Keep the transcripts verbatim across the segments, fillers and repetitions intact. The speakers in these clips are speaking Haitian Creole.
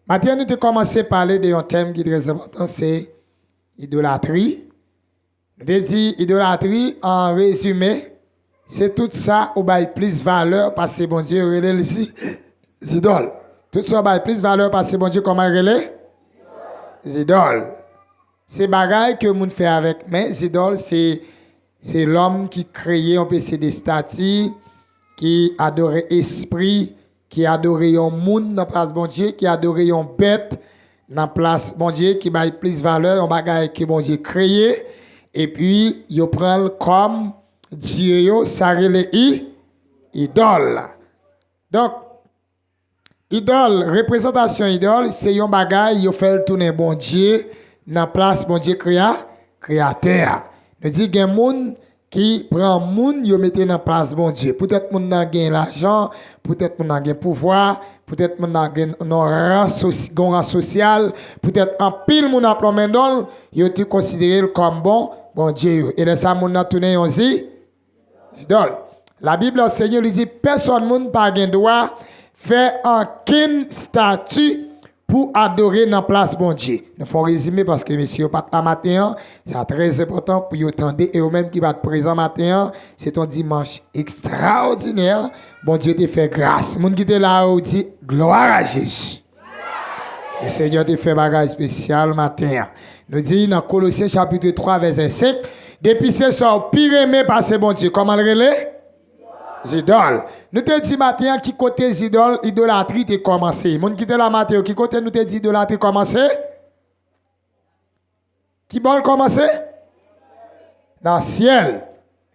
Maten an, nou te kòmanse pale de yon tèm ki trè enpòtan, se idolatri. Nou te di idolatri, an rezime, se tout sa ou bay plis valè pase Bondye, yo rele l zi-, zidòl. Tout sa ou bay plis valè pase Bondye, kòman l rele? Zidòl. Se bagay ke moun fè avèk men, zidòl, se, se lòm ki kreye yon pese de estati, ki adore espri, ki adore yon moun nan plas Bondye, ki adore yon bèt nan plas Bondye, ki bay plis valè yon bagay ke Bondye kreye, epi yo pran l kòm dye yo, sa rele i-, idòl. Donk, idòl, reprezantasyon idòl, se yon bagay yo fè l tounen Bondye nan plas Bondye krea-, kreyatè a. Nou di gen moun ki pran moun yo mete nan plas Bondye. Poutèt moun nan gen lajan, poutèt moun nan gen pouvwa, poutèt moun nan gen yon ran sosi-, gen yon ran sosyal, poutèt anpil moun ap lonmen don l, yo te konsidere l kòm bon Bondye yo. E lè sa moun nan tounen yon zi-, zidòl. Labib anseye, li di, pèsòn moun pa gen dwa fè ankenn estati pou adore nan plas Bondye. Nou fè yon rezime paske mesye yo pa t la maten an. Sa trè enpòtan pou yo tande. E yo menm ki pa t prezan maten an, se t yon dimanch ekstraòdinè. Bondye te fè gras. Moun ki te la yo di, glwa a Jezi. Lesenyè te fè bagay espesyal maten an. Nou di nan Kolosyen chapit twa vèsè senk, depi se sa w pi renmen pase Bondye, kòman l rele? Zidòl. Nou te di maten an ki kote zidòl, idolatri te kòmanse. Moun ki te la maten yo, ki kote nou te di idolatri kòmanse? Ki bò l kòmanse? Nan syèl.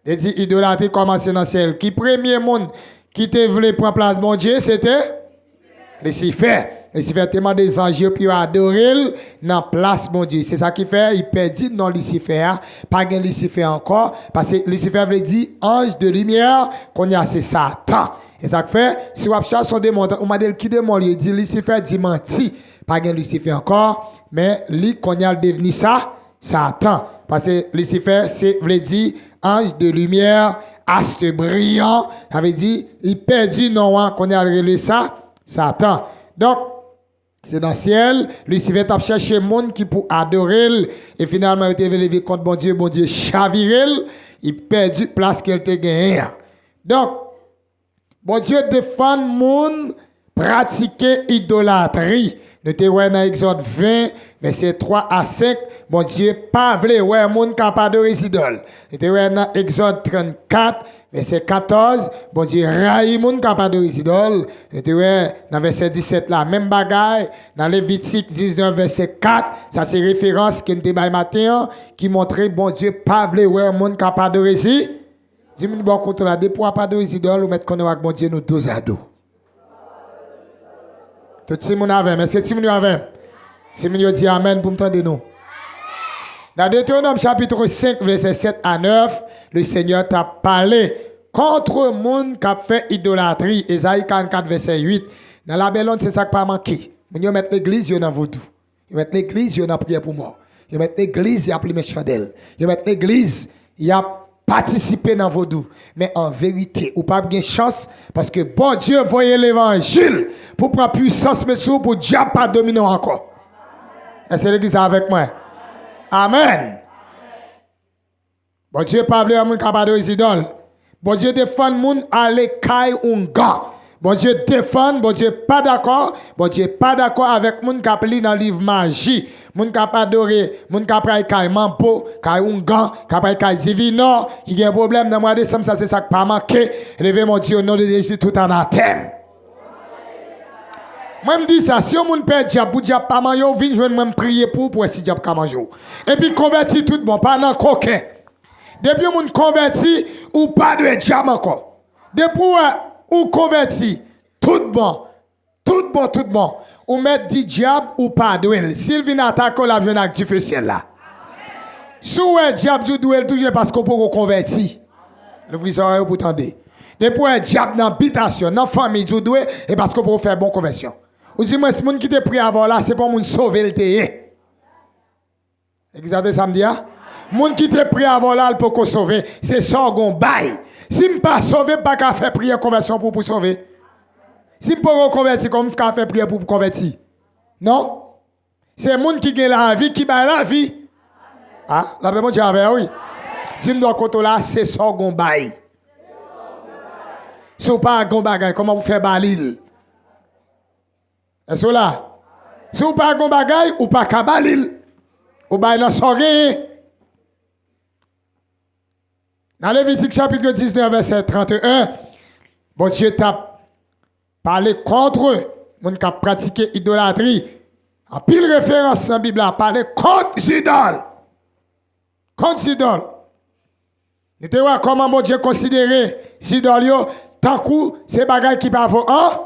Te di idolatri kòmanse nan syèl. Ki premye moun ki te vle pran plas Bondye? Se te Lisifè. Lisifè te mande zanj yo pou yo adore l nan plas Bondye. Se sa ki fè li pèdi non Lisifè a. Pa gen Lisifè ankò. Paske Lisifè vle di anj de limyè. Kounye a se Satan. E sa k fè, si w ap chache yon demon, ou mande l ki demon li ye, di Lisifè, di manti. Pa gen Lisifè ankò, men li kounye a l devni sa, Satan. Paske Lisifè, se vle di anj de limyè, astre briyan, sa vle di, li pèdi non an, kounye a l rele sa, Satan. Donk, se nan syèl, Lisifè t ap chèche moun ki pou adore l, e finalman, yo te vle leve kont Bondye, Bondye chavire l, li pèdi plas ke l te genyen an. Donk, Bondye defann moun pratike idolatri. Nou te wè nan Egzòd ven, vèsè twa a senk, Bondye pa vle wè moun k ap adore zidòl. Nou te wè nan Egzòd trannkat, vèsè katòz, Bondye rayi moun k ap adore zidòl. Nou te wè nan vèsè disèt la, menm bagay, nan Levitik diznèf, vèsè kat, sa se referans ke n te bay maten an, ki montre Bondye pa vle wè moun k ap adore zi-, Di moun bò kote w la, depi w ap adore zidòl, ou mèt konnen w ak Bondye nou dozado. Tout timoun avè m. Èske timoun yo avè m? Timoun yo di amèn pou m tande nou. Nan Detewonòm chapit senk, vèsè sèt a nèf, Lesenyè t ap pale kont moun k ap fè idolatri, Ezayi karannkat, vèsè uit. Nan Labèlonn, se sa k pa manke. Moun yo mèt legliz yo nan vodou. Yo mèt legliz yo nan priyè pou mò. Yo mèt legliz y ap limen chandèl. Yo mèt legliz y ap patisipe nan vodou. Men an verite, ou p ap gen chans paske Bondye voye levanjil pou pran pwisans men sou ou pou dyab pa domine w ankò. Èske legliz la avèk mwen? Amèn. Bondye pa vle wè moun k ap adore zidòl. Bondye defann moun ale kay oungan. Bondye defann, Bondye pa dakò, Bondye pa dakò avèk moun k ap li nan liv maji, moun k ap adore, moun k ap pral kay manbo, kay oungan, k ap pral kay divinò, ki gen pwoblèm nan mwa desanm sa, se sa k pa manke. Leve men w di, o non de Jezi, tout anatèm. Mwen, m di sa, si yon moun pè dyab pou dyab pa manje w, vin jwenn mwen, m priye pou ou, pou wè si dyab ka manje w. Epi konvèti tout bon, pa nan koken. Depi yon moun konvèti, ou pa dwe dyab ankò. Depi w wè ou konvèti, tout bon, tout bon, tout bon, ou mèt di dyab ou pa dwe l. Si l vin atake w, l ap jwenn ak dife syèl la. Si w wè dyab di w dwe l toujou, e paske w poko konvèti. Louvri zòrèy ou pou tande. Depi w wè dyab nan bitasyon, nan fanmi, di w dwe, e paske w poko fè bon konvèsyon. Ou di mwen, si moun ki te priye avè w la, se pa yon moun sove l te ye. Egzakte sa m di a? Moun ki te priye avè w la, l poko sove. Se sa w gon bay. Si m pa sove, m pa ka fè priyè konvèsyon pou, pou sove. Si m poko konvèti, kòman m ka fè priyè pou, pou konvèti? Non. Se moun ki gen lavi ki bay lavi. A, lapè Bondye avè w, wi. Di m dwa kote w la, se sa w gon bay. Si w pa gon bagay, kòman pou fè ba li l? Èske w la? Si w pa gon bagay, ou pa ka ba li l. Ou bay nan sa w genyen. Nan Levitik chapit diznèf, vèsè trannteyen, Bondye t ap pale kont moun k ap pratike idolatri. Anpil referans nan Bib la pale kont zidòl. Kont zidòl. Nou te wè kòman Bondye konsidere zidòl yo tankou se bagay ki pa vo an.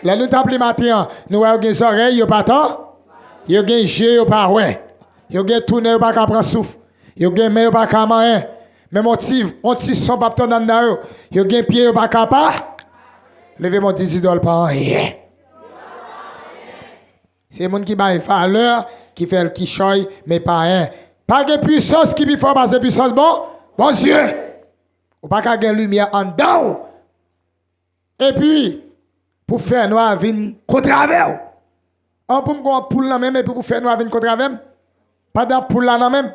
Lè nou t ap li maten an, nou wè yo gen zòrèy, yo pa tan. Yo gen je, yo pa wè. Yo gen tounen, yo pa ka pran souf. Yo gen men, yo pa ka manyen. Menm on ti, on ti son p ap tann anndan yo. Yo gen pye, yo pa ka pa. Leve men w, di zidòl pa anyen. Se moun ki bay valè, ki fè l kichòy, men pa anyen. Pa gen pwisans ki pi fò pase pwisans bon, Bondye. Ou pa ka gen limyè anndan w. Epi, pou fènwa vin kontre avè w. An pou m gen yon poul nan men m, epi pou fènwa vin kontre avè m. Pandan poul la nan men m.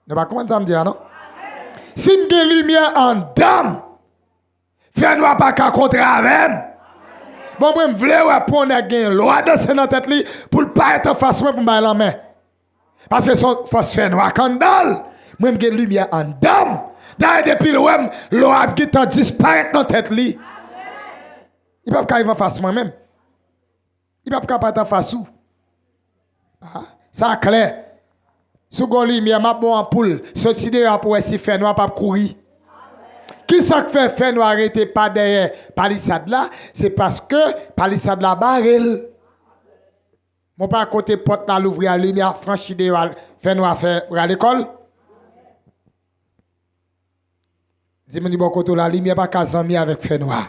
Nou pa konprann sa m di a, non? Si m gen limyè anndan m, fènwa pa ka kontre avè m. Bon, mwen, m vle wè pou yon nèg gen lwa danse nan tèt li, pou l parèt anfas mwen, pou m bay lanmen. Paske se yon fòs fènwa k anndan l. Mwen, m gen limyè anndan m. Dayè, depi l wè m, lwa ap gentan disparèt nan tèt li. Li p ap ka rive anfas mwen menm. Li p ap ka parèt anfas ou. A, sa klè. Si w gen yon limyè, m ap ba w anpoul. Soti deyò a pou w wè si fènwa p ap kouri. Kisa k fè fènwa rete pa dèyè palisad la? Se paske palisad la bare l. Mwen pa kote pòt la louvri a, limyè a franchi deyò a, fènwa fè rale kò l. Di moun ki bò kote w la, limyè pa ka zanmi avèk fènwa.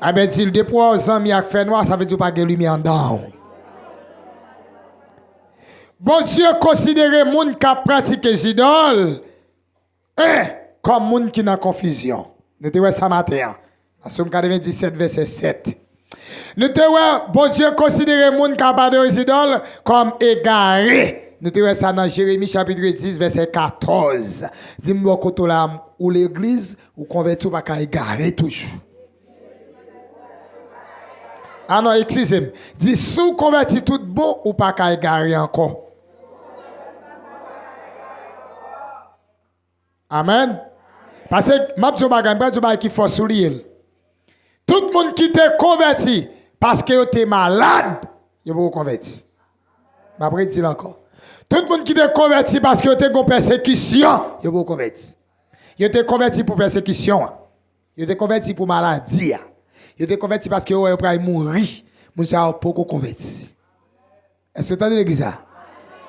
Enben, di l, depi w zanmi ak fènwa, sa vle di w pa gen limyè anndan w. Bondye konsidere moun k ap pratike zidòl, en, kòm moun ki nan konfizyon. Nou te wè sa maten an. Nan Sòm katrevenndisèt, vèsè sèt. Nou te wè Bondye konsidere moun k ap adore zidòl kòm egare. Nou te wè sa nan Jeremi chapit dis, vèsè katòz. Di m bò kote w la, ou legliz, ou konvèti, ou pa ka egare toujou. A non, eskize m. Di, si w konvèti tout bon, ou pa ka egare ankò. Amèn. Paske, m ap di yon bagay, m pral di yon bagay ki fò souliye l. Tout moun ki te konvèti paske yo te malad, yo poko konvèti. M ap redi l ankò. Tout moun ki te konvèti paske yo te gon pèsekisyon, yo poko konvèti. Yo te konvèti pou pèsekisyon an. Yo te konvèti pou maladi a. Yo te konvèti paske yo wè yo pral mouri. Moun sa yo poko konvèti. Èske w tande legliz la?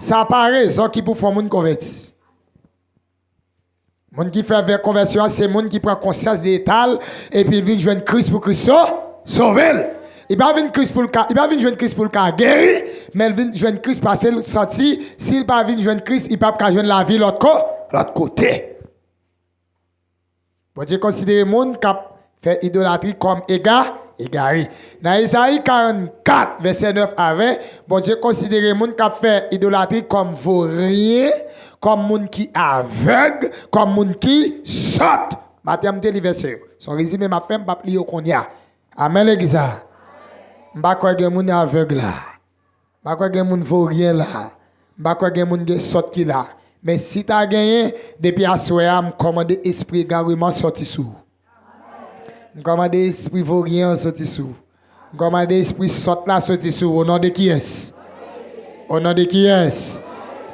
Sa pa rezon ki pou fè yon moun konvèti. Moun ki fè vè konvèsyon an, se moun ki pran konsyans de eta l, epi l vin jwenn Kris pou Kris so-, sove l. Li pa vin Kris pou l ka, li pa vin jwenn Kris pou l ka geri, men l vin jwenn Kris paske l santi, si l pa vin jwenn Kris, li p ap ka jwenn lavi lòt ko-, lòt kote. Bondye konsidere moun k ap fè idolatri kòm ega-, egare. Nan Ezayi karannkat, vèsè nèf a ven, Bondye konsidere moun k ap fè idolatri kòm voryen, kòm moun ki avèg, kòm moun ki sòt. Maten an, m te li vèsè yo. Se yon rezime m ap fè, m p ap li yo kounye a. Amèn, legliz la. M pa kwè gen moun avèg la. M pa kwè gen moun voryen la. M pa kwè gen moun gen sòt ki la. Men si ta genyen, depi aswè a, m kòmande espri egareman sòti sou ou. M kòmande espri voryen an sòti sou ou. M kòmande espri sòt la sòti sou ou. O non de kiyès? O non de kiyès?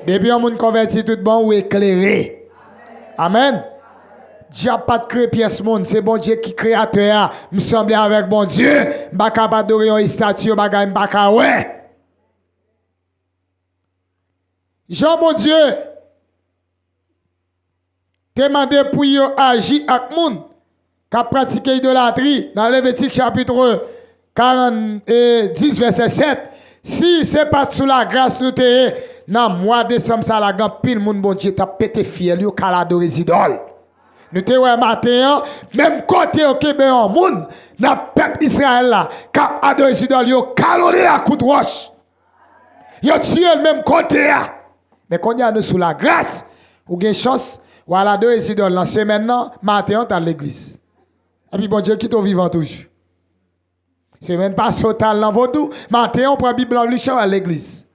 Depi yon moun konvèti tout bon, ou eklere. Amèn. Dyab pa t kreye pyès moun, se Bondye ki kreyatè a. M sanble avèk Bondye, m pa ka pa adore yon estati, yon bagay m pa ka wè. Jan Bondye te mande pou yo aji ak moun k ap pratike idolatri nan Levitik chapit karant, e, dis, vèsè sèt. Si se pa t sou lagras nou te ye, nan mwa desanm sa la, gen anpil moun Bondye t ap pete fyèl yo k al adore zidòl. Nou te wè maten an, menm kote yo kenbe yon moun nan pèp Izrayèl la, k ap adore zidòl, yo kalonnen ak kout wòch. Yo tiye l menm kote a. Men kounye a nou sou lagras, ou gen chans, w al adore zidòl nan semèn nan, maten an w t al legliz. Epi Bondye kite w vivan toujou. Semèn pase w t al nan vodou, maten an w pran Bib lan w li chan w al legliz.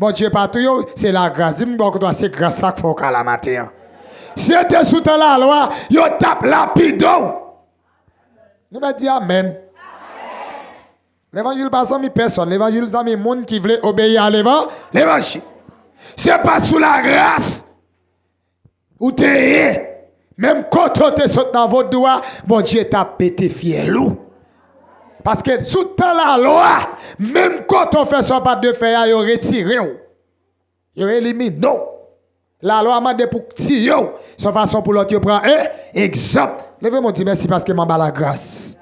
Bondye pa touye w, se lagras. Di moun bò kote w a, se gras la k fè w ka la maten an. Si yo te sou tan lalwa, yo t ap lapide w. Nou mèt di amèn. Levanjil pa zanmi pèsòn, levanjil zanmi moun ki vle obeyi a levan, levanjil. Se pa sou lagras ou te ye. Menm kote w te sot nan vodou a, Bondye t ap pete fyèl ou. Paske sou tan lalwa, menm kote w fè sa w pa t dwe fè a, yo retire w. Yo elimine w. Lalwa mande pou tiye w. Se yon fason pou lòt yo pran e, egzanp. Leve men w di mèsi paske m anba lagras.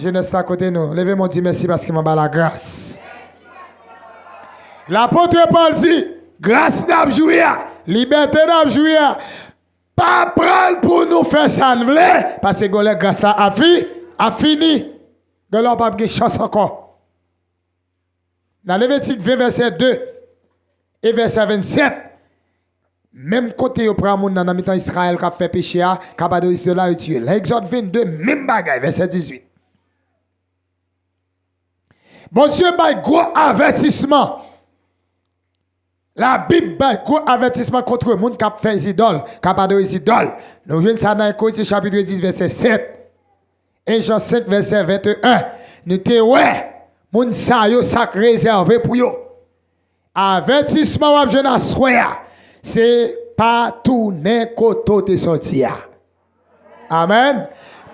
Jenès la kote nou. Leve men w di mèsi paske m anba lagras. Lapot Pòl di, gras n ap jwi a, libète n ap jwi a, pa pran l pou nou fè sa n vle, paske gen lè gras la ap fi, ap fini. Gen lè w p ap gen chans ankò. Nan Levitik ven vèsè de e vèsè vennsèt, menm kote yo pran moun nan, nan mitan Izrayèl k ap fè peche a, k ap adore zidòl la, yo tiye l. Nan Egzòd vennde, menm bagay, vèsè dizuit. Bondye bay gwo avètisman. Labib bay gwo avètisman kont moun k ap fè zidòl, k ap adore zidòl. Nou jwenn sa nan en Korentyen chapit dis vèsè sèt, en Jan senk vèsè venteyen. Nou te wè moun sa yo sa k rezève pou yo. Avètisman w ap jwenn aswè a, se pa tounen kote w te soti a. Amèn.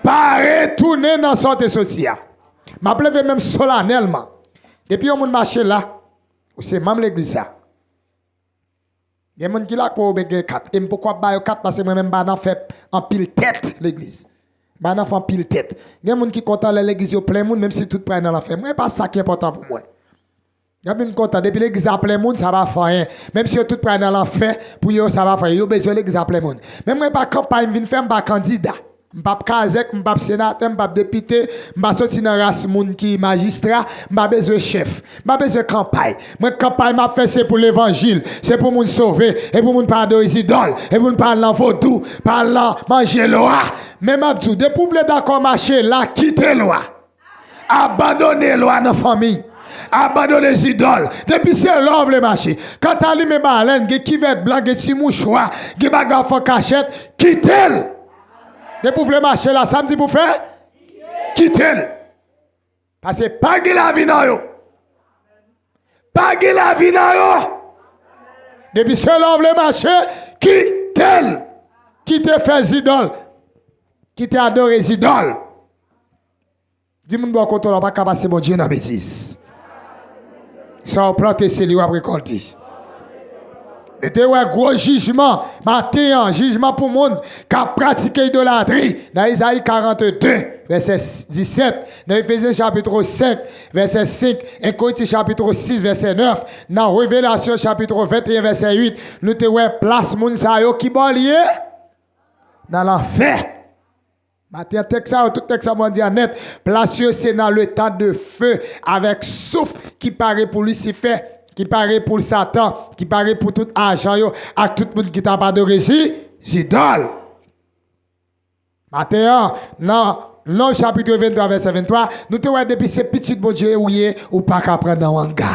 Pa retounen nan sa w te soti a. M ap leve men m solanèlman. Depi yon moun mache la, ou se manm legliz sa. Gen moun ki la k pou oubyen gen kat. E m poko ap ba yo kat paske mwen menm m pa nan fè anpil tèt legliz. M pa nan fè anpil tèt. Gen moun ki kontan lè legliz yo plen moun, menm si tout pral nan lanfè. Mwen pa sa ki enpòtan pou mwen. Gen moun kontan, depi legliz la plen moun, sa pa fè anyen. Menm si yo tout pral nan lanfè, pou yo, sa pa fè anyen. Yo bezwen legliz la plen moun. Men mwen pa kanpay m vin fè, m pa kandida. M p ap kazèk, m p ap senatè, m p ap depite, m pa soti nan ras moun ki majistra, m pa bezwen chèf, m pa bezwen kanpay. Mwen kanpay m ap fè se pou levanjil, se pou moun sove, e pou moun pa adore zidòl, e pou moun pa al nan vodou, pa al nan manje lwa. Men m ap di w, depi w vle dakò mache la, kite lwa. Abandone lwa nan fanmi. Abandone zidòl. Depi se lwa w vle mache. Kanta limen balèn, gen kivèt blan, gen ti mouchwa, gen bagay w ap fè an kachèt, kite l. Depi w vle mache la, sa m di pou w fè? Kite l. Paske pa gen lavi nan yo. Pa gen lavi nan yo. Depi se lwa w vle mache, kite l. Kite fè zidòl. Kite adore zidòl. Di moun bò kote w la, w pa ka pase Bondye nan betiz. Sa w plante, se li w ap rekòlte. Nou te wè gwo jijman, maten an, jijman pou moun k ap pratike idolatri, nan Izayi karannde, vèsè disèt, nan Efezyen chapit senk, vèsè senk, en Korentyen chapit sis, vèsè nèf, nan Revelasyon chapit venteyen, vèsè uit, nou te wè plas moun sa yo ki bò l ye? Nan lanfè. Maten an, tèks sa yo, tout tèks sa mwen di a nèt, plas yo se nan le tan de feu, avèk souf ki pare pou Lisifè, ki pare pou Satan, ki pare pou tout ajan yo, ak tout moun ki t ap adore zi, zidòl. Maten an, nan Nonb chapit venntwa, vèsè venntwa, nou te wè depi se pitit Bondye ou ye, ou pa ka pran nan wanga.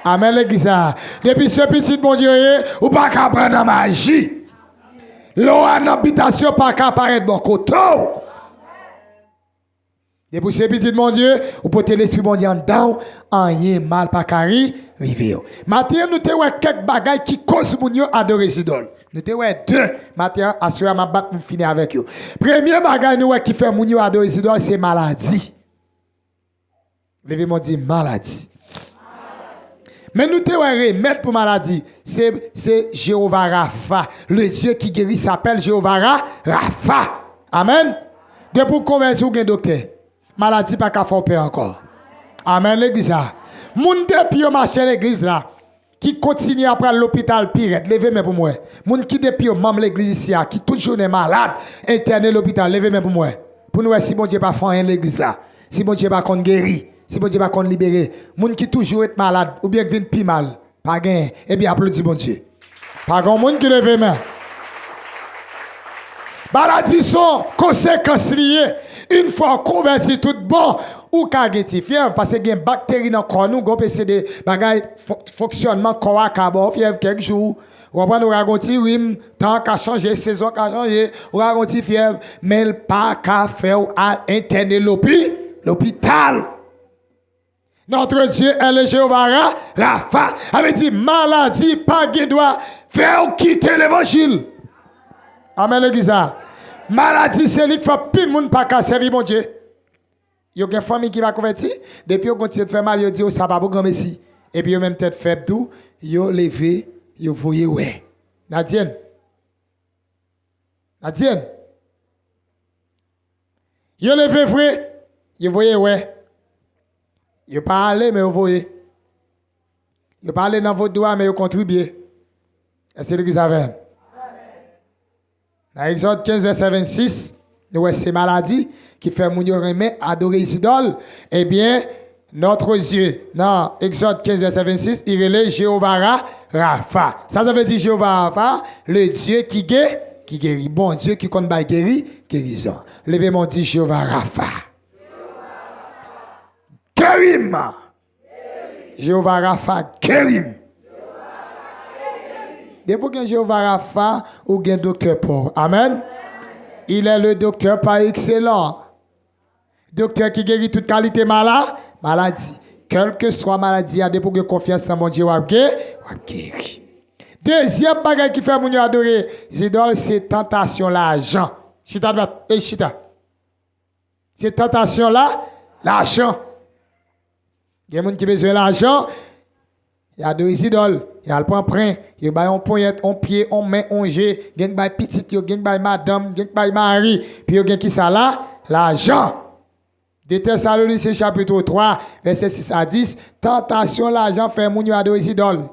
Amèn, legliz la. Depi se pitit Bondye ou ye, ou pa ka pran nan maji. Lwa nan bitasyon pa ka parèt bò kote w. Depi w se pitit Bondye, ou pote Lespri Bondye anndan w, anyen mal pa ka ri, rive w. Maten an, nou te wè kèk bagay ki koz moun yo adore zidòl. Nou te wè de. Maten an, aswè a, m ap bat pou m fini avèk yo. Premye bagay nou wè ki fè moun yo adore zidòl, se maladi. Leve men w di maladi. Men nou te wè remèd pou maladi. Se, se Jewova Rafa. Le Dieu qui guérit s'appelle Jewova Ra, Rafa. Amèn. Depi w konvèti, ou gen doktè. Maladi pa ka fè w pè ankò. Amèn, legliz la. Moun depi yo mache legliz la, ki kontinye ap pral lopital pi rèd, leve men pou m wè. Moun ki depi yo manm legliz isi a, ki tout jounen malad, entène lopital, leve men pou m wè. Pou n wè si Bondye pa fè anyen legliz la. Si Bondye pa konn geri. Si Bondye pa konn libere. Moun ki toujou ret malad, oubyen k vin pi mal. Pa genyen. Ebyen, aplodi Bondye. Pa gen moun ki leve men. Maladi se yon konsekans li ye. Yon fwa w konvèti tout bon, ou ka gen ti fyèv, paske gen bakteri nan kò nou, gen yon P C D, bagay, fon-, fonksyònman kò a ka ba w fyèv kèk jou. Ou konprann, ou ka gen yon ti rim, tan an ka chanje, sezon an ka chanje, ou ka gen yon ti fyèv, men l pa ka fè w al entène lopi-, lopital. Notre Dieu est le Jéhovah Ra-, Rapha. Sa vle di maladi pa gen dwa fè w kite levanjil. Amèn, legliz la. Maladi se li k fè anpil moun pa ka sèvi Bondye. Yo gen fanmi ki pa konvèti, depi yo gon ti tèt fè mal, yo di yo sa pa pou granmesi. Epi yo menm tèt fèb tou, yo leve, yo voye wè. Nadyen. Nadyen. Yo leve vre, yo voye wè. Yo pa ale, men yo voye. Yo pa ale nan vodou a, men yo kontribye. Èske legliz avè m? Nan Egzòd kenz, vèsè vennsis, nou wè se maladi ki fè moun yo renmen adore zidòl. Ebyen, Notre Dieu, nan Egzòd kenz, vèsè vennsis, li rele Jewova Ra-, Rafa. Sa sa vle di Jewova Rafa? Le Dieu qui gué-, qui guérit. Bondye ki konn bay geri, gerizon. Leve men w, di Jewova Rafa. Geri m. Jewova Rafa, geri m. Depi w gen Jewova Rafa, ou gen doktè pa w. Amèn. Il est le docteur par excellence. Doktè ki geri tout kalite mala-, maladi. Kèlkeswa maladi a, depi w gen konfyans nan Bondye, w ap ge-, w ap geri. Dezyèm bagay ki fè moun yo adore zidòl, se tantasyon lajan. Chita dwat, e chita. Se tantasyon la, lajan. Gen moun ki bezwen lajan, y adore zidòl, y al pran pren, yo bay yon ponyèt, yon pye, yon men, yon je, gen k bay pitit yo, gen k bay madanm, gen k bay mari, pou yo gen kisa la? Lajan. De Tesalonisyen chapit twa, vèsè sis a dis, tantasyon lajan fè moun yo adore zidòl.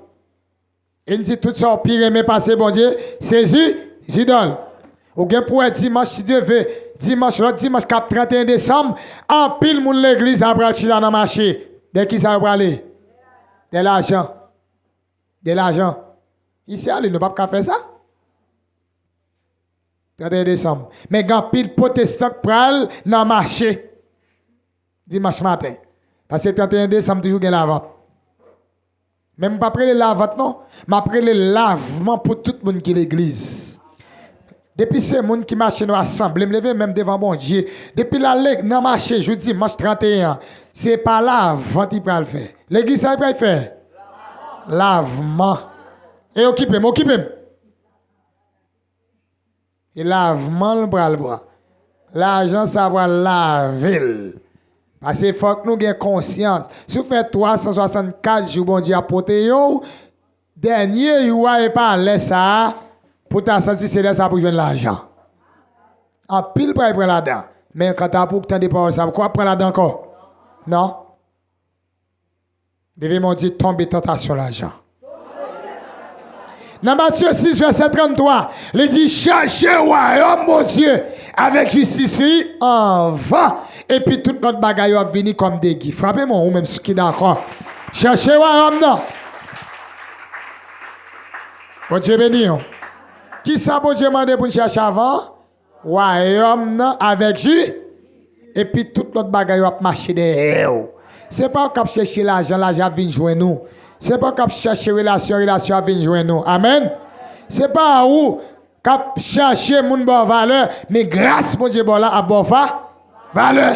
E n di tout sa w pi renmen pase Bondye, se zi-, zidòl. Ou gen pou wè dimanch, si Dye ve, dimanch, lòt dimanch k ap trannteyen desanm, anpil moun legliz la pral chita nan mache. Dèyè kisa yo prale? Dèyè lajan. Dèyè lajan. Isi a li, nou p ap ka fè sa. Trannteyen desanm. Men gen anpil pwotestan k pral nan mache dimanch maten. Paske trannteyen desanm toujou gen lavant. Men m p ap rele lavant non. M ap rele lavman pou tout moun ki legliz. Depi se moun ki mache nou asanble, m leve men m devan Bondye. Depi l al le-, nan mache jou dimanch trannteyen an, se pa lavant li pral fè. Legliz sa li pral fè? Lavman. E okipe m, okipe m. E lavman l pral pran. Lajan sa pral lave l. Paske fòk nou gen konsyans. Si w fè twa san swasannkat jou Bondye ap pwoteje w, dènye jou a e pa lè sa a pou w ta santi se lè sa a pou w jwenn lajan. Anpil pral pran ladan. Men kanta pou w k tande pawòl sa a, w kwè w ap pran ladan ankò? Non. Leve men w, di, tonbe tantasyon lajan. Nan Matye sis, vèsè tranntwa, li di, chèche wayòm Bondye avèk jistis li anvan, epi tout lòt bagay yo ap vini kòm degi. Frape men w, ou menm ki dakò. Chèche wayòm nan. Bondye beni w. Kisa Bondye mande pou n chèche avan? Wayòm nan avèk ji, epi tout lòt bagay yo ap mache dèyè w. Se pa w k ap chèche lajan, lajan ap vin jwenn ou. Se pa w k ap chèche relasyon, relasyon ap vin jwenn ou. Amèn. Se pa ou k ap chèche moun ba w valè, men gras Bondye ba w la ap ba w va-, valè.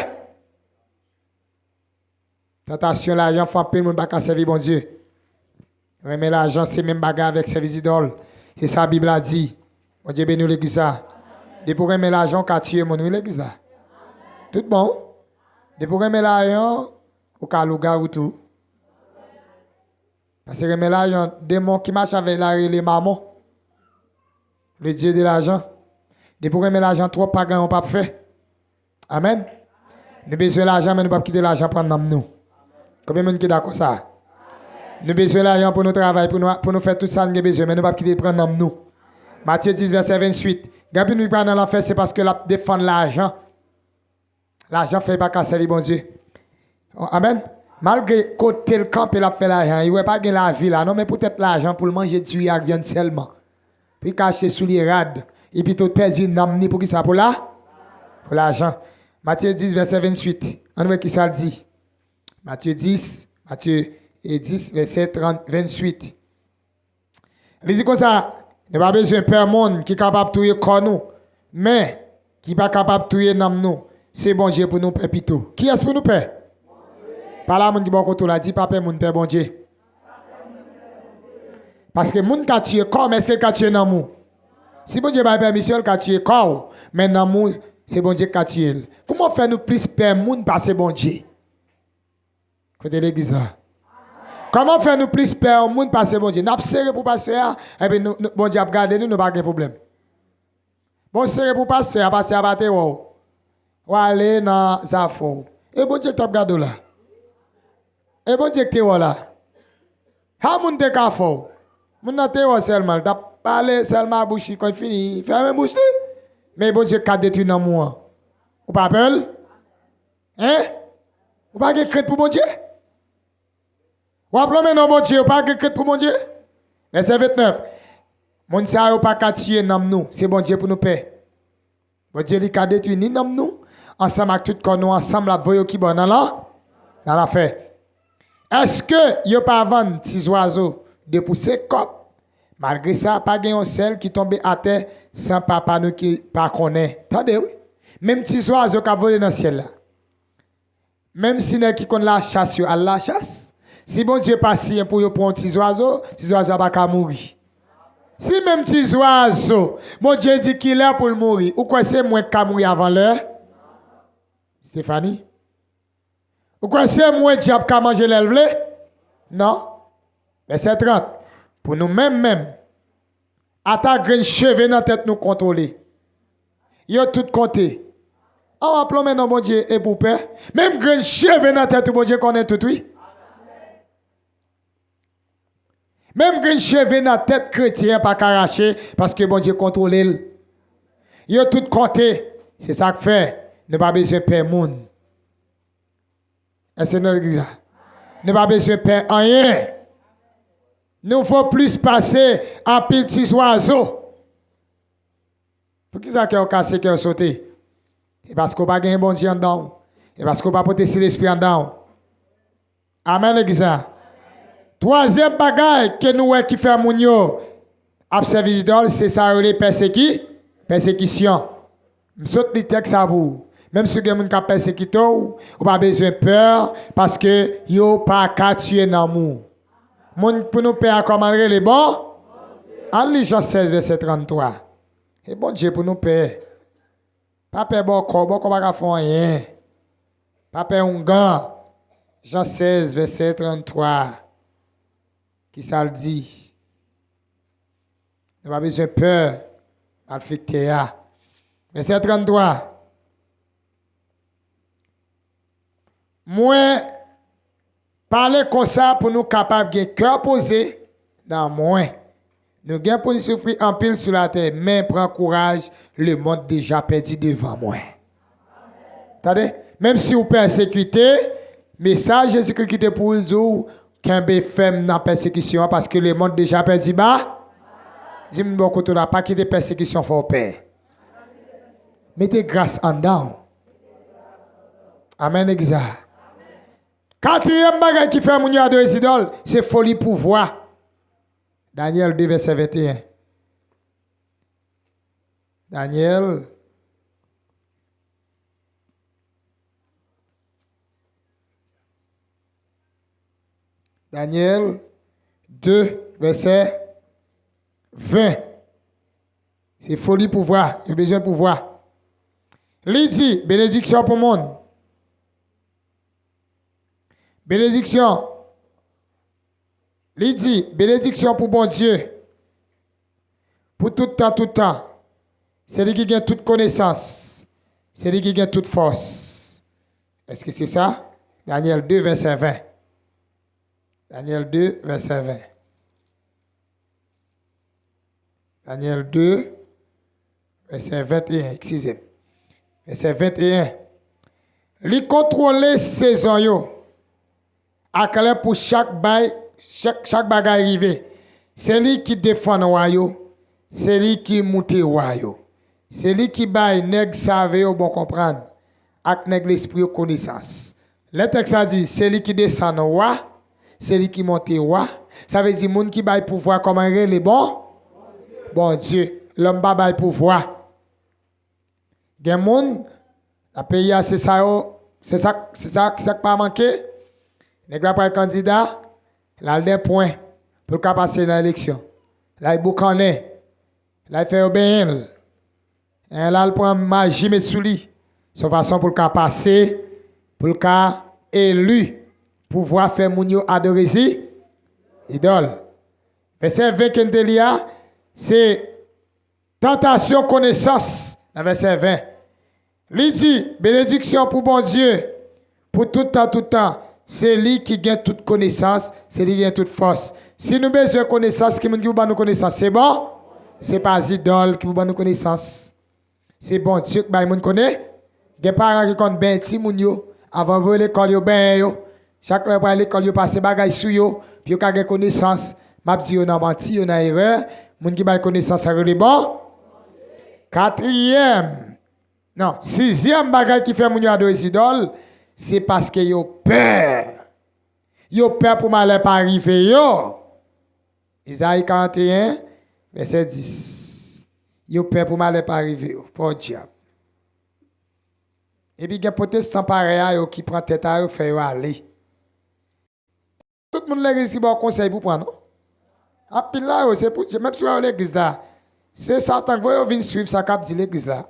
Tantasyon lajan fè anpil moun pa ka sèvi Bondye. Renmen lajan se menm bagay avèk sèvis idòl. Se sa Bib la di. Bondye beni w legliz la. Depi w renmen lajan, w ka tiye moun wi legliz la. Tout bon. Depi w renmen lajan, ou ka lougawou tou. Paske renmen lajan, demon ki mache avè l la rele Mamon. Le dieu de l'argent. Depi w renmen lajan twòp, pa gen anyen w p ap fè. Amèn. Nou bezwen lajan, men nou p ap kite lajan pran nanm nou. Konbyen moun ki dakò sa? Nou bezwen lajan pou nou travay, pou nou, pou nou fè tout sa nou gen bezwen, men nou p ap kite l pran nanm nou. Matye dis, vèsè venntuit. Gen anpil moun ki pral nan lanfè, se paske l ap defann lajan. Lajan fè l pa ka sèvi Bondye. Amèn. Malgre kote l kanpe, l ap fè lajan. Li wè pa gen lavi la, non, men poutèt lajan pou l manje diri ak vyann sèlman. Pou l ka achte soulye rad. Li pito pèdi nanm ni pou kisa? Pou la? Pou lajan. Matye dis, vèsè venntuit. Ann wè kisa l di. Matye dis, Matye, e, dis, vèsè trant, venntuit. Li di konsa, nou pa bezwen pè moun ki kapab touye kò nou, men ki pa kapab touye nanm nou. Se Bondye pou nou pè pito. Kiyès pou nou pè? Pale a moun ki bò kote w la, di pa pè moun, pè Bondye. Paske moun ka tiye kò, men èske l ka tiye nanm ou? Si Bondye bay pèmisyon, l ka tiye kò w, men nanm ou, se Bondye k ka tiye l. Kouman fè nou plis pè moun pase Bondye? Kote legliz la? Kòman fè nou plis pè yon moun pase Bondye? N ap sere pou pastè a, epi nou, nou, Bondye ap gade nou, nou pa gen pwoblèm. Bon, sere pou pastè a, pastè a pa te wè w. W ale nan zafè w. E Bondye k t ap gade w la? E Bondye k te wè w la? Ha, moun te ka fè w. Moun nan te wè w sèlman, l t ap pale sèlman a bouch li, kan l fini, fèmen bouch li. Men Bondye ka detwi nanm ou an. Ou pa pè l? Hein? Ou pa gen krent pou Bondye? W ap lonmen non Bondye, ou pa gen krent pou Bondye? Vèsè vennèf. Moun sa yo pa ka tiye nanm nou, se Bondye pou nou pè. Bondye li ka detwi ni nanm nou, ansanm ak tout kò nou ansanm, l ap voye yo kibò nan lan, nan lanfè. Èske yo pa vann ti zwazo de pou senk kòb? Malgre sa, pa gen yon sèl ki tonbe atè san papa nou ki pa konnen. Tande, wi. Menm ti zwazo k ap vole nan syèl la. Menm si nèg ki konn lachas yo al lachas, si Bondye pa siyen pou yo pran yon ti zwazo, ti zwazo a pa ka mouri. Si menm ti zwazo, Bondye di kilè pou l mouri, ou kwè se mwen k ka mouri avan lè? Stephanie? Ou kwè se mwen dyab ka manje lè l vle? Non. Vèsè trant. Pou nou menm menm, ata grenn cheve nan tèt nou kontwole. Yo tout konte. An w ap lonmen non Bondye epi w pè. Menm grenn cheve nan tèt ou, Bondye konnen tout, wi. Menm grenn cheve nan tèt kretyen an pa ka rache, paske Bondye kontwole l. Yo tout konte. Se sa k fè nou pa bezwen pè moun. Èske nou nan legliz la? Nou pa bezwen pè anyen. Nou vo plis pase anpil ti zwazo. Poukisa kè w kase, kè w sote? E paske w pa gen Bondye anndan w. E paske w pa pote Sentespri anndan w. Amèn, legliz la. Twazyèm bagay ke nou wè ki fè moun yo ap sèvi zidòl, se sa yo rele pèseki-, pèsekisyon. M sot li tèks sa pou ou. Menm si w gen moun k ap pèsekite w, ou pa bezwen pè, paske yo pa ka tiye nanm ou. Moun pou nou pè a kòman l rele? Bon, ann li Jan sèz, vèsè trannntwa. E Bondye pou nou pè. Pa pè bòkò, bòkò pa ka fè w anyen. Pa pè oungan. Jan sèz, vèsè trannntwa. Kisa l di? Nou pa bezwen pè malfektè a. Vèsè trannntwa. Mwen pale konsa pou nou kapab gen kè poze nan mwen. Nou gen pou n soufri anpil sou latè, men pran kouraj, lemonn deja pèdi devan mwen. Tande, menm si w pèsekite, mesaj Jezikri kite pou w di w, kenbe fèm nan pèsekisyon an, paske lemonn deja pèdi ba. Di moun bò kote w la, pa kite pèsekisyon fè w pè. Mete gras anndan w. Amèn, legliz la. Katriyèm bagay ki fè moun yo adore zidòl, se foli pouvwa. Danyèl de, vèsè venteyen. Danyèl. Danyèl de, vèsè ven. Se foli pouvwa, yo bezwen pouvwa. Li di, benediksyon pou moun. Benediksyon. Li di, benediksyon pou Bondye. Pou tout tan, tout tan. Se li ki gen tout konesans. Se li ki gen tout fòs. Èske se sa? Danyèl de, vèsè ven. Danyèl de, vèsè ven. Danyèl de, vèsè venteyen, eskize m. Vèsè venteyen. Li kontwole sezon yo, ak lè pou chak bay, chak, chak bagay rive. Se li ki defann wa yo, se li ki moute wa yo. Se li ki bay nèg save yo bon konprann, ak nèg lespri yo konesans. Lè tèks la di, se li ki desann wa, se li ki monte wa. Sa vle di moun ki bay pouvwa kòman l rele? Bon, Bondye. Lòm pa bay pouvwa. Gen moun, nan peyi a, se sa yo, se sa, se sa, se sa k pa manke. Nèg la pral kandida, l al dè pwen pou l ka pase nan eleksyon. L al boukannen, l al fè yo benyen l. L al pran maji met sou li. Se yon fason pou l ka pase, pou l ka eli. Pouvwa fè moun yo adore zi, idòl. Vèsè ven ke n te li a, se tantasyon konesans nan vèsè ven. Li di, benediksyon pou Bondye, pou tout tan, tout tan. Se li ki gen tout konesans, se li ki gen tout fòs. Si nou bezwen konesans, ki moun ki pou ban nou konesans? Se bon? Se pa zidòl ki pou ban nou konesans. Se Bondye k bay moun konnen. Gen paran ki konn benyen timoun yo. Avan yo voye lekòl, yo benyen yo. Chak lè yo pral lekòl, yo pase bagay sou yo, pou yo ka gen konesans. M ap di yo nan manti, yo nan erè. Moun ki bay konesans sa rele bon. Katriyèm, non, sizyèm bagay ki fè moun yo adore zidòl, se paske yo pè. Yo pè pou malè pa rive yo. Izayi karanteyen, vèsè dis. Yo pè pou malè pa rive yo. Pòdyab. Epi gen pwotestan parèy a yo ki pran tèt a yo, fè yo ale. Tout moun legliz ki ba w konsèy pou pran, non? Anpil nan yo, se pou, menm si w wè yo legliz la, se Satan k voye yo vin swiv sa k ap di legliz la.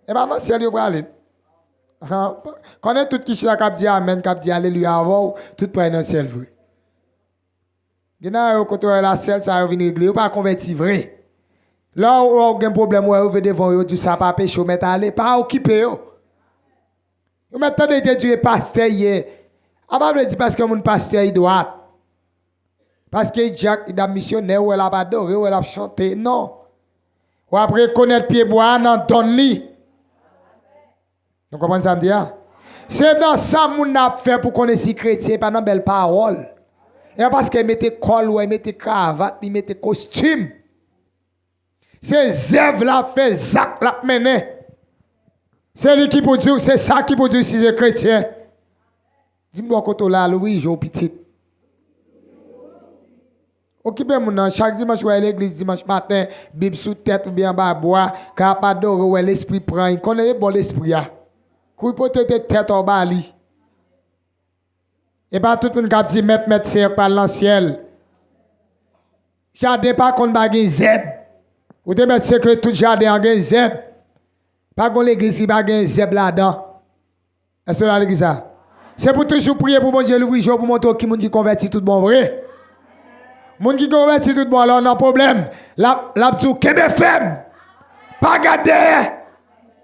E pa nan syèl yo prale. Konnen tout ki chita k ap di amèn, k ap di alelouya avè w, tout pral nan syèl vre. Gen nan yo kote w wè la, sèl sa yo vin regle, yo pa konvèti vre. Lè w wè w gen pwoblèm, w wè yo rive devan w, yo di w sa pa peche, w mèt ale, pa okipe yo. Yo mèt tande dedire pastè yè. A pa vle di paske yon moun pastè li dwat. Paske li dyak, li dam misyonè, ou wè l ap adore, ou wè l ap chante. Non. W ap rekonèt pyebwa a nan donn li. Nou konprann sa m di a? Se nan sa moun nan ap fè pou konnen si kretyen, pa nan bèl pawòl. E pa paske li mete kòl, ou wè, li mete kravat, li mete kostim. Se zèv l ap fè, zak l ap mennen. Se li ki pou di w, se sa ki pou di w si se kretyen. Di m bò kote w la, louvri je w pitit. Okipe moun nan, chak dimanch ou wè legliz dimanch maten, Bib sou tèt oubyen anba bwa, k ap adore, ou wè lespri pran, konnen e bò lespri a. Kouri pote tèt ou ba li. E pa tout moun k ap di, mèt, mèt, Seyè, k pral nan syèl. Jaden pa konn pa gen zèb. Ou te mèt sekre tout jaden an gen zèb. Pa gon legliz ki pa gen zèb ladan. Èske w la legliz la? Se pou toujou priye pou Bondye louvri je w pou montre w ki moun ki konvèti tout bon vre. Moun ki konvèti tout bon, lè w nan pwoblèm, l ap, l ap di w kenbe fèm. Pa gad dèyè.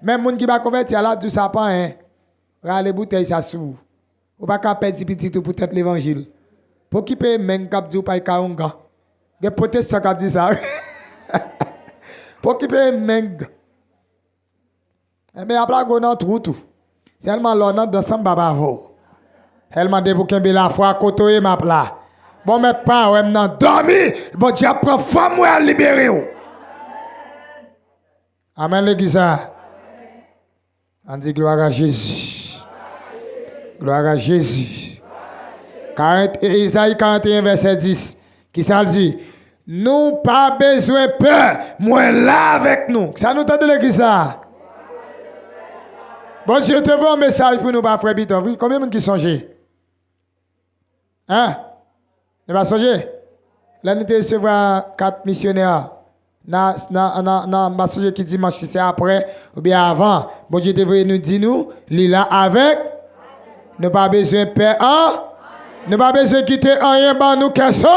Men moun ki pa konvèti a, l ap di w sa pa anyen. Rale boutèy sa sou ou. Ou pa ka pèdi pitit ou poutèt levanjil. Pokipe menm k ap di w pa ka ongan. Gen pwotestan k ap di sa. Pokipe menm. Enben, y ap lage w nan twou tou. Sèlman lè w nan dans lan, m p ap avè w. Sèlman depi w kenbe lafwa, kote w ye, m ap la. Bon, mèt pa wè m nan dòmi, Bondye ap pran fanm mwen al libere w. Amèn, legliz la. Ann di, glwa a Jezi. Glwa a Jezi. Karant, e, Ezayi karanteyen, vèsè dis. Kisa l di? Nou pa bezwen pè, mwen la avèk nou. Sa nou tande legliz la? Bondye te voye yon mesaj pou nou pa frè Pita, wi. Konbyen moun ki sonje? Hein? Nou pa sonje? Lè nou te resevwa kat misyonè a, nan, nan, nan, nan, m pa sonje ki dimanch, si se apre oubyen avan, Bondye te voye nou di nou, li la avèk. Nou pa bezwen pè an. Nou pa bezwen kite anyen ban nou kè so.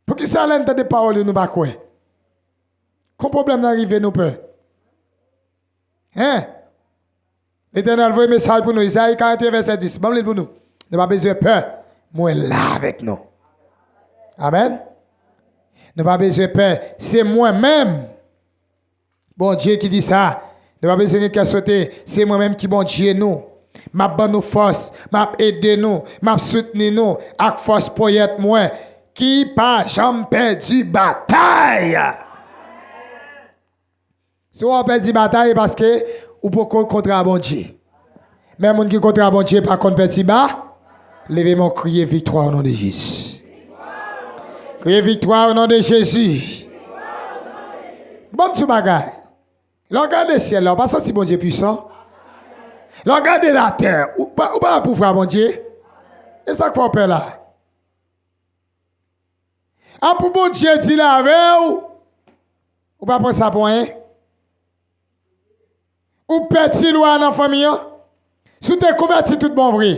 Poukisa lè n tande pawòl yo, nou pa kwè? Kon pwoblèm nan rive, nou pè. Hein? Letènèl voye mesaj pou nou. Izayi karanteyen, vèsè dis. Ban m li l pou nou. Nou pa bezwen pè. Mwen la avèk nou. Amèn. Nou pa bezwen pè. Se mwen menm. Bondye ki di sa. Nou pa bezwen gen kè sote. Se mwen menm ki Bondye nou. M ap ban nou fòs. M ap ede nou. M ap soutni nou ak fòs ponyèt mwen ki pa janm pèdi batay. Si w pèdi batay, e paske ou poko kontre a Bondye. Men moun ki kontre a Bondye pa konn pèdi ba. Leve men w, kriye viktwa o non de Jezi. Kriye viktwa o non de Jezi. Ban m di w bagay. Lè w gade syèl la, ou pa santi Bondye pwisan? Lè w gade latè, ou pa, ou pa wè pouvwa Bondye? E sa k fè w pè la? A pou Bondye di l avè w, ou pa pran sa pou anyen. Ou pèdi lwa nan fanmi an. Si w te konvèti tout bon vre,